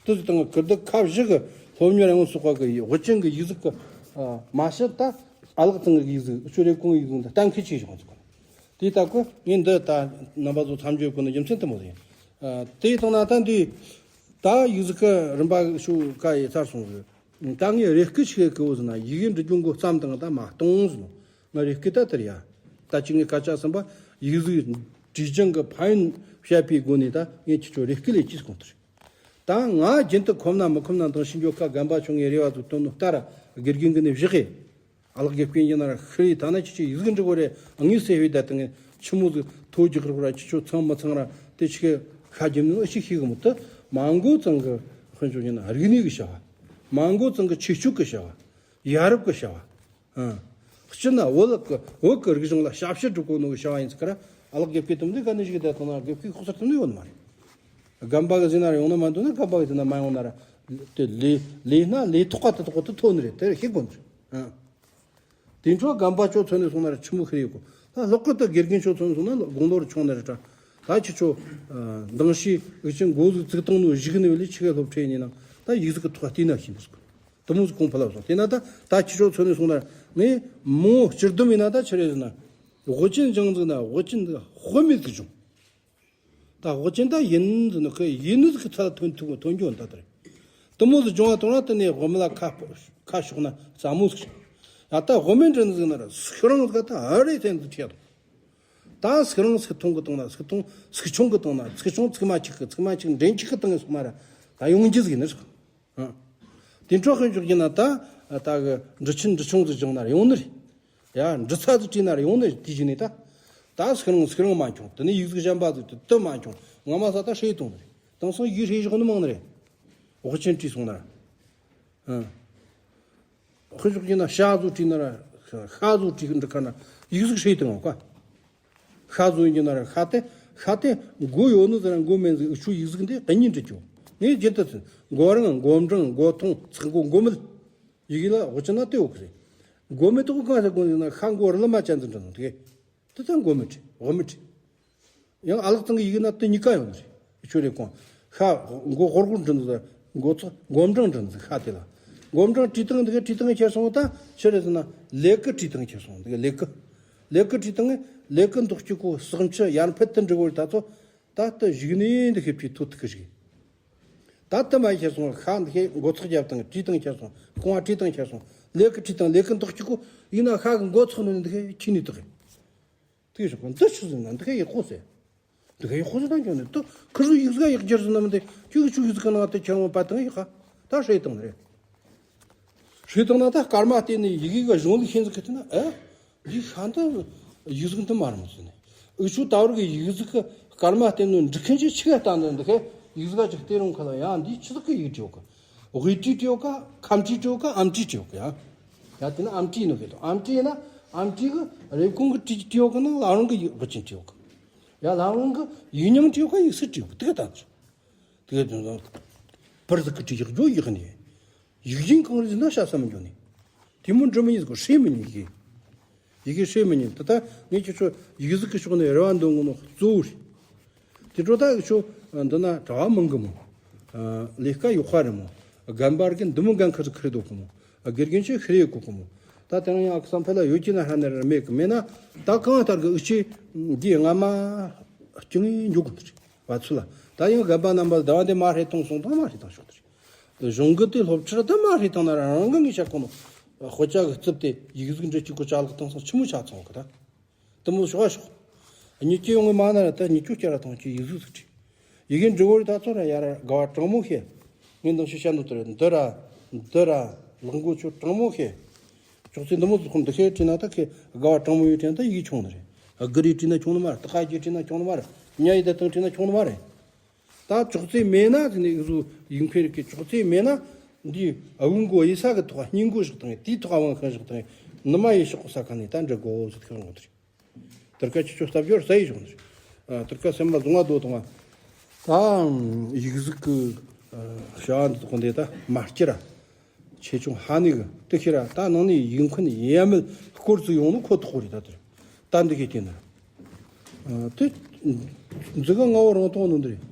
དེ་ཟེར་དང་ཀིརྟི་ཁ་བཞི་གི་སློབ་གཉེར་ཡོངས་སུ་གོ་གི་དབུ་ཅན་གི་ཡིག་གཟུགས་གི་མ་ཤི་ད་ཨ་ལགས་ཚང་གི་ཡིག་གཟུགས། འུ་ཆོ་རེབ་གོང་གི་ཡིག་གཟུགས་འདི་གཏན་འཁེལ་བྱས་བཞག་ཟེར་གོ། དེ་ལྟ་གི་ངས་འདི་ད་རྣམ་པ་ཚོ་མཚམས་འཇོག་གི་ནི་རྒྱུ་མཚན་དེ་མོ་ཟིག་ཡིན། ཨ་དེ་ཡི་སྟེང་ན་ད་འདི་ད་ཡིག་གཟུགས་གི་རིམ་པ་ཤོག་ཀ་ཡི་ཚར་སོང་ཟིག། ད་ངས་རེ་སྐུལ་ཞིག་གི་འོ་ཟེར་ན། ཡི་གེ་འབྲི་རྒྱུ་མགོ་བརྩམས་དང་ད་མ་གཏོང་ཟེར་ནོ། ང་རེ་སྐུལ་ད་དེ་རེད་ཡ། ད་ཅི་ངས་སྐད་ཆ་གསུམ་པ་ཡིག་གཟུགས་བྲིས་སྦྱང་གི་ཕན་ཡོན་བཤད་པའི་སྒོ་ནས་ད་ངས་ཁྱེད་ཚོ་རེ་སྐུལ་ལས་ཀྱིས་གོང་དུ་རེད། ད་ང་རྒྱུན་དུ་ཁོམ་ན་མི་ཁོམ་ན་འདང་ཞིག་འཇོག་ཁ་རྒན་པ་ཆུང་ངས་རེ་བ་ཟིག་བཏོན་ནོ་ལྟར་དགེ་རྒན་གི་ནས་བཞག་གི། ཨ་ལགས་དགེ་རྒན་ཡིན་ན་ར་ཤི་རེ་ད་ན་ཁྱེད་ཚོས་ཡིག་གཟུགས་འབྲི་དགོས་རེད། དངོས་སུ་ཧེ་བའི་ད་དེ་ངས་ཆི་མོ་ཟིག་ཐོ་རྒྱག་དགོས་ར། ཁྱེད་ཚོ་ཚང་མི་ཚང་ར་དེ་ཆི་གི་ཤ་རྒྱུ་ནི་ཨེ་ཤི་ཤེས་གི་མོ། དེ་མ་མགོ་ཚང་གི་དཔོན་ཆོ་ཡིན་ན་རིག་གནས་གི་བྱ་བ། མ་མགོ་ཚང་གི་ཆོས་སྤྱོད་གི་བྱ་བ། ཡ་རབས་གི་བྱ་བ། ཨང་། སྤྱིར་ན་བོད་གི་བོད་གི་རིག་གཞུང་ལ་ཞབས་ཕྱི་སྒྲུབ་དགོས་ནོ་གི་བྱ་བ་ཡིན་ཟིག་གི་ར། ཨ་ལགས་དགེ་བསྐོས་དེ་མོ་དེ་ག་ནས་ཞིག་བསྡད་ཐོན་ན་དགེ་བསྐོས་ཁོག་སར་ཐོན་ནི་ཡོད་ནི་མ་རེད། རྒན་པ་གི་ཟེར་ན་ར་ཡོང་ནི་མ་འདུག་ན་རྒན་པ་གི་ཟེར་ན་མ་ཡོང་ན་ར། དེ་ལས་ལས་ན་ལས་ཐོག་ཁ་དེ་ཐོག་ཏུ་ཐོན་ནི་རེད། དེ་ཤེས་དགོས་ནི་རེད། ཨང་། དེ་འཕྲོ་རྒན་པ་ཆོ་ཚོ་ནས་སོང་ན་ར་ཆི་མོ་ཤི་རེ་གོ། ད་ལྷག་གི་ད་དགེ་རྒན་ཆོ་ཚོ་ནས་སོང་ན་དགུང་ལོ་ར་ཆུང་ནི་རེད་དྲ། ད་ཁྱེད་ཚོ་འདང་ཞིག་འུ་ཅན་འགོ་ཟིག་བཙུགས་བཏང་ནོ་གཞིག་ནི་བས་ལས་ཆི་གེ་སློབ་ཁྲིད་ཡིན་ན་ད་ཡིག་གཟུགས་གི་ཐོག་བལྟས་ན་ཤེས་འདུག། དེ་མོ་ཟིག་གོང་འཕེལ་ལ་སོང་། དེ་ན་ད་ད་ཁྱེད་ཚོ་ཚོ་ནས་སོང་ན་ངས་མོ་སྤྱིར་སྡོམ་ཡིན་ན་ད་ཆི་རེད་ཟེར་ན། དབུ་ཅན་སྦྱང་ཟིག་ན་དབུ་ཅན་དཔེ་མེད་ཟིག་བྱུང་། ད་དབུ་ཅན་ད་ཡིན་ཟེར་ན་ཁོས་ཡིན་ནི་ཟིག་གི་ཚད་ཐོན་ཐུབ་ཐོན་རྒྱུ་ད་ལྟ་རེད། དེ་མོ་ཟིག་སྦྱོང་བ་གཏོང་ན་དེ་ནས་དབུ་མེད་ལ་ཁ་ཁ་ཕྱོགས་ན་ཟབ་མོ་ཟིག་བྱུང་། ད་ལྟ་དབུ་མེད་འདྲི་ནི་ཟིག་ན་ར་སུག་རང་ཟིག་ད་ཨ་རེ་ཐན་ཟིག་ཁྲིད་དང་། ད་སུག་རང་སུག་ཐུང་གི་བཏང་ན་སུག་ཐུང་། སུག་ཆུང་གི་བཏང་ན་སུག་ཆུང་། ཚིག་མ་གཅིག་གི་ཚིག་མ་གཅིག་འདྲེན་གཅིག་གི་བཏང་ངེ་སོང་ན་ར་ད་ཡོང་རྒྱུ་ཟིག་ཡིན་ནི་ཟིག། ཨ། དེ་འཕྲོ་ཁོས་འཇོག་རྒྱུ་ན་ད་ད་གི་འབྲི་ཆུ་འབྲི་ཆུང་ཟིག་སྦྱངས་ན་ར་ཡོང་ནི་རེད། ཡ། འབྲི་ཚ་ཟིག་བྲིས་ན་ར་ཡོང་ནི་རེད། དེ་བཞིན་ནས་ད་ད་སུག་རང་སུག་རང་མ་འཁྱོངས། དེ་ནས་ཡིག་གཟུགས་གཞན་པ་ཟིག་དེ་དེ་མ་འཁྱོངས། ངོ་མ་ས་ད་ཧྲེ་གཏོང་ནི་རེད། དེང་སང་ཡིག་ཧྲེ་ཞོག་ནི་མང་ནི་རེད། དབུ་ཅན་བྲིས་སོང་ན་ར། ཨ། ཁོས་འཇོག་རྒྱུ་ན་ཤ་ཟིག་བྲིས་ན་ར་ཤ་ཟིག་བྲིས་འབྲི་ཁ་ན་ཡིག་གཟུགས་ཧྲེ་གཏོང་ང་ཀ། ཤ་ཟོ་ཡིན་རྒྱུ་ན་ར་ཤ་དེ་ཤ་དེ་མགོ་ཡོད་ནི་ཟེར་ན་མགོ་མེད་ཟིག་འུ་ཆོ་ཡིག་གཟུགས་འདི་གཉིས་འབྲི་རྒྱུ། ངས་རྒྱུན་དུ་ཟེར། མགོ་རིང་། མགོ་འབྲིང་། མགོ་ཐུང་། ཚེག་མགོ། མགོ་མིལ། ཡི་གེ་ལ་དབུ་ཅན་ན་དེ་འོག་གི་རེད། མགོ་མེད་དེ་གང་ཟེར་གོ་ཟེར་ན་ཤ་མགོ་རི་ལ་མ་ཅན་དུ་འབྲི་ནོ་དེ། དེ་ད་མགོ་མེད་བྲིས། དབུ་མེད་བྲིས། ཡང་ཨ་ལགས་ཚང་གི་ཡི་གེ་ན་དེ་གཉིས་ཀ་ཡོད་ནི་རེད། ཁྱོད་རེ་གོང་ཤ་མགོ་སྒོར་སྒོར་འབྲི་འདུག། མགོ་ཚོ་མགོ་འབྲིང་འབྲི་འདུག། ཤ་དེ་ལ་མགོ་འབྲིང་བྲིས་སྟངས་འདི་ག་བྲིས་སྟངས་ཁྱེར་སོང་། ད་ཆི་རེད་ཟེར་ན་ལེ་ཀི་བྲིས་སྟངས་ཁྱེར་སོང་། འདི་ག་ལེ་ཀི། ལེ་ཀི་བྲིས་སྟངས་ལེ་ཀི་འདོགས་གཅིག་གོ་ཟག་འཕྲུ་ཡར་འཕེལ་དུ་འགྲོ་གི་རེད། ད་ཚོ་ད་ལྟ་གཞུག་ནས་འདི་ག་བྲིས་ཐུབ་ཐུབ་གི་རེད། ད་ལྟ་མ་ཁྱེར་སོང་། ཤ་འདི་ག་མགོ་ཚོགས་རྒྱབ་སྟངས་བྲིས་སྟངས་ཁྱེར་སོང་། རྐང་བ་བྲིས་སྟངས་ཁྱེར་སོང་། ལེ་ཀི་བྲིས་སྟངས་ལེ་ཀི་འདོགས་གཅིག་གོ་ཡིན་ན་ཤ་གི་མགོ་ཚོགས་ནས་འདི་ག་ཁྱི་ནས་འདུག་གི། དེ་ཞོག་གོ་འདི་ཆུ་ཟིན་ན་འདི་ག་ཡག་པོ་ཟེར། འདི་ག་ཡག་པོ་ཟེར་ད་འགྱོ་ནས་ད་ཁུ་རུ་ཡིག་གཟུགས་ཡག་རྒྱུ་ཟིན་ན་མི་འདི་ཁྱོད་ཀྱི་ཆུ་ཡིག་གཟུགས་ག་ནང་དེ་ཁྱེར་འོང་པ་དང་ཡག་ག་ད་ཧྲེ་བཏང་རེད། ཧྲེ་བཏང་ན་ད་སྐར་མ་བལྟས་ནས་ཡི་གེ་ག་གཞུང་ལུགས་ཤེས་ཟིག་གི་དེ་ན་ཨེ། འདི་ཤ་འདི་ཡིག་གཟུགས་འདི་མ་རུང་ཟེར་ནས། འུ་ཆོ་ད་བར་གི་ཡིག་གཟུགས་གི་སྐར་མ་བལྟས་ནས་འབྲི་མཁན་ཆོ་ཆི་ག་ལྟ་འདི་འདི་ག་ཡིག་གཟུགས་ག་ཅིག་བལྟས་རུང་ཁ་ལ་ཡང་འདི་ཆི་ཟིག་གི་ཡིག་བྲིས་ཡོད་ག། དབུས་བྲིས་བྲིས་ཡོད་ག། ཁམས་བྲིས་བྲིས་ཡོད་ག། ཨམ་བྲིས་བྲིས་ཡོད་ག་ཡ། ཡ་དེ་ན་ཨམ་བྲིས་ནོ་གི་དོ། ཨམ་བྲིས་ན་ཨམ་བྲིས་གི་རེབ་གོང་གི་བྲིས་བྲིས་ཡོད་ག་ན་ལ་རང་གི་ཡིག་དབུ་ཅན་བྲིས་ཡོད་ག། ཡ་ལ་རང་གི་ཡིག་རྙིང་བྲིས་ཡོད་ག། ཡིག་གསེར་བྲིས་ཡོད་ག། དེ་ག་ད་ཚོ། དེ་ག་དོན་དང་། བར་ཟིག་གི་བྲིས་ཡག་ཇོ་ཡག་ནས། ཡིག་རྒྱུན་གང་རེད་ཟེར་ན་ཤ་ས་མི་འགྱོ་ནས། དེ་མོ་འབྲི་མི་ཡིན་ཟིག་ཧྲེ་མི་ཉན་ཡི་གེ། ཡི་གེ་ཧྲེ་མི་ཉན། ད་ལྟ་ངས་ཁྱེད་ཚོ་ཡིག་གཟུགས་ཀྱི་ཕྱོགས་ནས་རེ་བ་འདོན་གི་ནོ་གཙོ་བོ་རེད། དེ་འཕྲོ་ད་ཁྱོད་འདི་ན་གྲྭ་བ་མང་གི་མོ། ལས་ཀ་ཡག་པ་རེད་མོ། རྒན་པ་རྒན་འདི་མོ་འགན་ཁུར་ཁུར་འདུག་གི་མོ། དགེ་རྒན་ཆོས་ཤེས་ཡོད་གོ་གི་མོ། ད་དེ་རིང་ཡང་བསམ་ཕེ་ལ་ཡོད་ཀྱི་ན་ཧ་ནེ་ར་མེད་གི། མེད་ན་ད་གང་ལྟར་གི་འུ་ཆེ་འདི་སྔ་མ་སྐྱིད་ངེས་འཇོག་གི་འདུག་བ་ཚུལ་ལ། ད་ཡང་རྒན་པ་རྣམ་པ་ཟླ་བ་འདི་མ་ཧྲེ་གཏོང་སོང་དང་མ་ཧྲེ་གཏོང་ཤོག་འདུག་གཞུང་གི་དེ་སློབ་ཁྲིད་ད་མ་ཧྲེ་བཏང་ན་རང་གི་ངས་བཤད་གོ་ནོ། དཔེ་ཆ་གི་རྩིབ་དེ་ཡིག་གཟུགས་འབྲི་གཅིག་གོ་ཅ་ལག་བཏང་སོང་ཆི་མོ་ཆ་ཚང་གི་ད། དེ་མོ་ཞོག་ཞོག་གཉིད་ཀྱི་ཡོང་གི་མ་ན་ར་ད་གཉིད་ཀྱི་སྐྱ་ར་ཐང་ཆུ་ཡིག་གཟུགས་སུ་བྲིས། ཡི་གེ་འབྲི་བོ་རི་ད་ཚོ་ར་ཡ་ར་དགའ་བ་དྲང་མོ་ཤེས། ངས་འདང་ཞིག་བཤད་འདུག་དེ་རེད་འདི་ར། འདི་ར། ལག་མགོ་ཆུ་དྲང་མོ་ཤེས། ཅོག་ཙེ་འདི་མོ་ཟིག་ཁོམ་འདི་ཤེས་བྲིས་ན་ད་ཁེ་དགའ་བ་དྲང་མོ་ཡོད་དྲན་ད་ཡིག་ཆུང་ནི་རེད། དགུ་རེ་བྲིས་ན་ཆུང་ནི་མ་རེད། སྟག་ཁ་རྒྱས་བྲིས་ན་ཆུང་ནི་མ་རེད། ཉ་ཡི་ད་དང་བྲིས་ན་ཆུང་ནི་མ་རེད། ད་ཅོག་ཙེ་མེད་ན་དེ་ནས་འུ་ཟོ་ཡིག་འཕེན་རིགས་ཀྱི་ཅོག་ཙེ་མེད་ན། འདི་ཨ་བུ་མགོ་ཡི་ས་གི་ཐོག་སྙིང་མགོ་ཞིག་དང་དེའི་ཐོག་དབང་ཤང་ཞིག་དང་ནུ་མ་ཡི་ཤོག་གོ་ས་ཁ་ནས་ད་འདྲ་དགོ་ཟེར་ཁྱོད་ངོ་དེ་རེད། དེར་ཀ་ཁྱེད་ཆོ་སྟབས་འབྱོར་ས་ཡི་གཞུང་དེ་རེད། དེར་ཀ་སེམས་པ་བཟང་བ་དོ་དང་བ། ད་ཡིག་གཟུགས་ཀྱི་བྱ་བ་འདི་དག་འདི་ད་མ་སྐྱིད་ར། ཆེ་ཆུང་ཧ་ནི་གི་དེ་ཁྱེད་ར་ད་ནང་ནས་ཡིག་འཁོན་ཡ་མེད་སྐོར་ཚུ་ཡོང་ནི་ཁོ་ཐག་རེད། ད་དེར་ད་འདི་གི་དེ་ན་དེ་འཛི་ག་ང་བོ་རང་སྟོང་ནོ་འདི་རེད།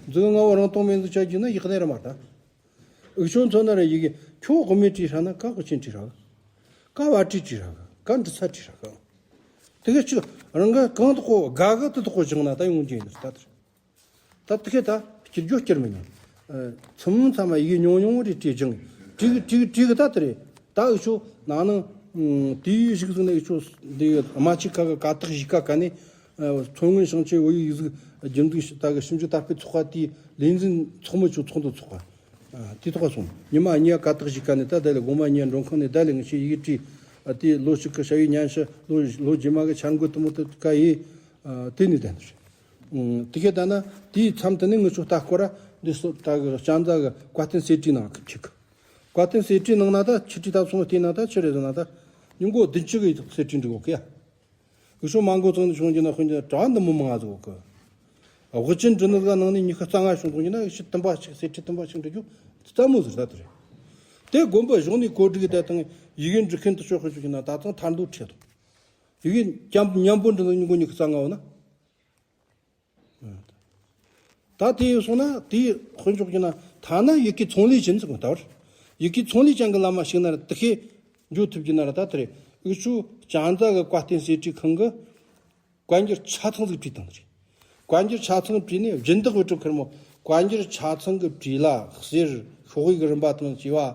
འཛི་ག་ང་བོ་རང་སྟོང་མེད་འཛི་ཆ་རྒྱུ་ན་ཡག་ནས་ར་མ་ད། འུ་ཆོ་མཚོན་ན་ར་ཡི་གེ་ཁྱོད་དབུ་མའི་བྲིས་ཧྲ་ན་ཀ་གོ་ཆེན་བྲིས་ཧྲ་ག་ཀ་བ་བྲིས་བྲིས་ཧྲ་ག་ཀ་འབྲི་ཚ་བྲིས་ཧྲ་ག་དེ་ག་ཅིག་རང་ག་གང་དུ་གོ་ག་ག་དུ་དུ་གོ་བྱུང་ན་ད་ཡོང་རྒྱུ་ཡིན་ད་དེར། ད་དེ་ག་ད་སྐྱིད་རྒྱུ་སྐྱིད་མི་ཉན། ཚང་ཚང་མ་ཡི་གེ་ཉུང་ཉུང་རེ་བྲིས་བྱུང་བྲིས་བྲིས་བྲིས་གི་ད་དེ་རེད། ད་འུ་ཆོ་ནང་ནང་དེའི་གཞུག་ཟིག་ནས་འུ་ཆོ་འདི་རྨ་ཆུ་ཁ་གི་ཀ་དག་གཞིས་ཀ་ག་ནས། མཚོ་སྔོན་ཞིང་ཆེན་བོད་ཡིག་གཟུགས་རྒྱུན་འཛུགས་ད་གི་ཞིབ་འཇུག་དར་སྤེལ་ཚོགས་པ་དེའི་ལས་འཛིན་ཚོགས་མི་ཚོ་ཚོགས་འདུ་ཚོགས་པ། དེ་ཐོག་སོང་ཉི་མ་གཉིས་ཀ་དག་གཞིས་ཀ་ནས་ད་ལྟ་ལས་དགོང་མ་གཉིས་མགྲོན་ཁང་ནས་ད་ལས་ངེད་ཆོས་ཡི་གེ་བྲིས། དེ་ལོ་གཅིག་གི་ཞ་ཡི་ཉན་ཞི་ལོ་ལོ་རྗེས་མ་གི་འཆར་འགོད་དུ་མོ་དུ་ཀ་ཡི། དེ་ནས་ད་ནི་རེད། དེ་གས་ད་ན་དེའི་མཚམས་དུ་ནས་ངེད་ཚོ་ལྟ་སྐོར་ར་འདི་སོ་ད་གི་ལྕང་ཛ་གི་བཀའ་བསྟན་གསེར་བྲིས་ནང་གི་ཆིག་གི་བཀའ་བསྟན་གསེར་བྲིས་ནང་ན་ད་ཆི་བྲིས་ད་སོང་བལྟས་ན་ད་ཆི་རེད་ཟེར་ན་ད་ཉིན་གོ་བདུན་ཅུ་གི་གསེར་བྲིས་འབྲི་གོ་གི་ཡ། འུ་ཆོ་མ་མགོ་ཚང་ནས་བྱུང་རྒྱུ་ན་དཔོན་གྱི་གྲྭ་བ་འདི་མོ་མང་ང་ཟིག་གོ་གི། དབུ་ཅན་འབྲི་ནི་ཟིག་ནང་ནས་ཉི་ཤུ་རྩ་ལྔ་བྱུང་སོང་རྒྱུ་ན་ཤི་བདུན་པ་ཞིག་གསེར་ཁྲི་བདུན་པ་ཞིག་འབྲི་རྒྱུ་རྩ་མོ་ཟིག་ད་དེ་རེད། དེ་དགོན་པ་གཞུང་ནས་གོ་སྒྲིག་དེ་དང་ཡི་གེ་འབྲི་མཁན་དུ་ཆོག་ཤོད་ཆོག་གི་ན་ད་ཚང་ཐར་འདུག་ཁྲེལ་དང་། ཡི་གེ་མཉམ་མཉམ་པོ་འབྲི་ནི་ཉིན་གོ་ཉི་ཤུ་རྩ་ལྔ་བོ་ན། ད་དེ་ཡོད་སོང་ན་དེའི་དཔོན་ཕྱོགས་ཀྱི་ན་ཐ་ན་ཡི་གེ་ཚོང་ལས་ཅན་ཟེར་གོ་ད་བར། ཡི་གེ་ཚོང་ལས་ཅན་གྱི་བླ་མ་ཞིག་ན་ར་དེ་ཁས་འཇོག་ཐུབ་ཀྱི་ན་ར་ད་དེ་རེད། འུ་ཆོ་ལྕང་ཛ་གི་བཀའ་བསྟན་གསེར་བྲིས་ཁང་གི་བཀའ་འགྱུར་ཆ་ཚང་ཟིག་བྲིས་བཏང་ནི་རེད། བཀའ་འགྱུར་ཆ་ཚང་བྲིས་ནས་སྦྱིན་བདག་བུ་ཕྲུག་ཁེར་མོ་བཀའ་འགྱུར་ཆ་ཚང་གི་བྲིས་ལ་གསེར་ཤོག་དབྱིབས་ཀྱི་རིམ་པ་དང་བཅས་པ།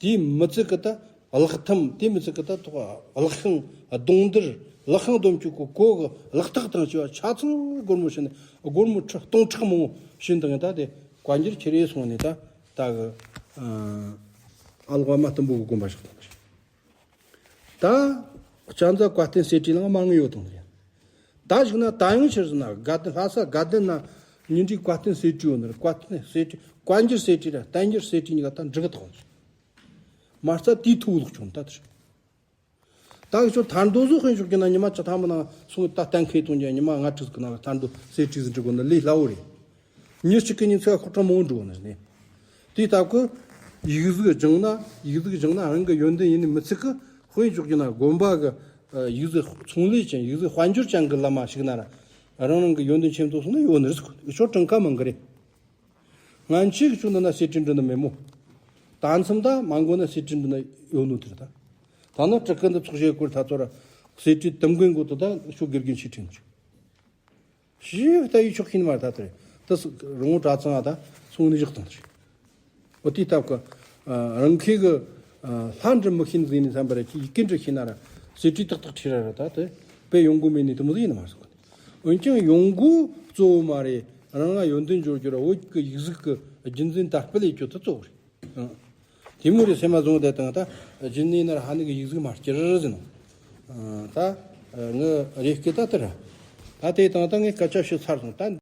དེའི་མི་ཚིག་གི་ད་གླགས་ཐམ་དེའི་མི་ཚིག་གི་ད་ཐོག་གླགས་ཤིང་གདོང་འདིར་གླགས་ཤིང་སྡོམ་ཆུ་གི་གོ་གི་གླགས་ཐག་དང་བཅས་པ་ཆ་ཚང་སྒོར་མོ་བྱིན་ནས་སྒོར་མོ་ཁྲི་སྟོང་ཕྲག་མང་བོ་བྱིན་དང་ད་དེ་བཀའ་འགྱུར་ཁྱེར་ཡས་སོང་ནས་ད་ད་གི་ཨ་ལག་པ་མ་བསྟན་པོ་གི་དགོན་པ་ཞིག་དང་། ད་ལྕང་ཛ་བཀའ་བསྟན་གསེར་བྲིས་ནང་མང་ཡོད་དང་རེད། ད་ཞིག་ན་ད་ཡང་ཕྱིར་ཟིན་ན་དགའ་ལྡན་ལྷ་ས་དགའ་ལྡན་ན་ཉིན་རེའི་བཀའ་བསྟན་གསེར་བྲིས་ཡོད་ནི་རེད། བཀའ་བསྟན་གསེར་བྲིས་བཀའ་འགྱུར་གསེར་བྲིས་ར་བསྟན་འགྱུར་གསེར་བྲིས་གཉིས་ཀ་ད་འགྲིག་གི་ཐོག་མ་རྩ་དེའི་ཐུགས་ལོག་བྱུང་ད་དེར། ད་གི་ཚོ་ཐར་འདོད་བཟོ་དཔོན་ཕྱོགས་ཀྱི་ན་ཉི་མ་བཅུ་ཐམ་པ་ནང་སོང་ད་གཏན་འཁེལ་གཏོང་རྒྱུ་ཉི་མ་ལྔ་དྲུག་གི་ནང་ལ་ཐར་འདོད་གསེར་བྲིས་ཟིན་འགྲིག་གོ་ན་ལས་སླ་བོ་རེད། མྱི་གཅིག་གི་ཉིན་ཚེ་ཁོག་ཁྲ་མང་འགྲོ་ནི་རེད། དེའི་སྟབས་ཀྱིས་ཡིག་གཟུགས་སྦྱངས་ན་ཡིག་གཟུགས་སྦྱངས་ན་རང་གི་ཡོན་ཏན་ཡིན་ནི་མི་ཚིག་གི་དཔོན་ཕྱོགས་ཀྱི་ན་དགོན་པ་གི་ཡིག་གཟུགས་ཚོང་ལས་ཅན་ཡིག་གཟུགས་དཔལ་འབྱོར་ཅན་གི་བླ་མ་ཞིག་ན་ར་རང་རང་གི་ཡོན་ཏན་ཆེན་པོ་སོང་ན་ཡོད་ནི་རེད། ཁྱོད་གྲངས་ཀ་མང་གི་རེད། ང་ཆེ་གི་ཆུ་འདི་ན་གསེར་བྲིས་འབྲི་ནི་མེད་མོ། ད་མཚམས་ད་མ་མགོ་ན་གསེར་བྲིས་འབྲི་ན་ཡོད་ནོ་དེར་ད། ད་ན་སྤྲི་ཀི་འདི་ཚོགས་བཞེས་སྐོར་ད་ཚོ་ར་གསེར་བྲིས་དུམ་མགོན་མགོ་དུ་ད་ཤོ་དགེ་རྒན་ཆེ་ཁྲིན་ཆུ། ཞིག་ད་ཡི་ཆོག་ཤིན་མ་ད་དེར་ད་རོང་གྲྭ་ཚང་ད་སོང་ནི་བཞག་དང་ཆུ། འོ་དེའི་སྟབས་ཀྱི་རང་ཁེ་གི་ལྷ་འབྲི་མི་ཤེས་ཟིན་ནི་བསམ་པར་གྱི་ཡི་གེ་འབྲི་ཤེས་ན་ར་གསེར་བྲིས་ཏག་ཏག་ཁྲིད་ར་ར་ད་དེ་དཔེ་ཡོང་སྒོ་མེད་ནི་དེ་མོ་ཟིག་ཡིན་ནི་མ་སོང་གི། འོན་ཀྱང་ཡོང་སྒོ་གཙོ་བོ་མ་རེད། རང་ང་ཡོན་ཏན་འབྱོར་རྒྱུ་ར་བོད་ཀྱི་ཡིག་གཟུགས་ཀྱི་རྒྱུན་འཛིན་དར་སྤེལ་ཡེད་རྒྱུ་དེ་གཙོ་བོ་རེད། དེ་མོ་རེད་སེམས་མ་བཟུང་བསྡད་དང་ད་རྒྱུན་ནས་ན་ར་ཧ་ནི་གི་ཡིག་གཟུགས་མ་བསྐྱུར་ཟིན་ནོ། ད་ངི་རེ་སྐད་ད་དེ་ར་ད་དེ་དང་ད་ངས་སྐད་ཆ་བཤད་ཚར་སོང་ད།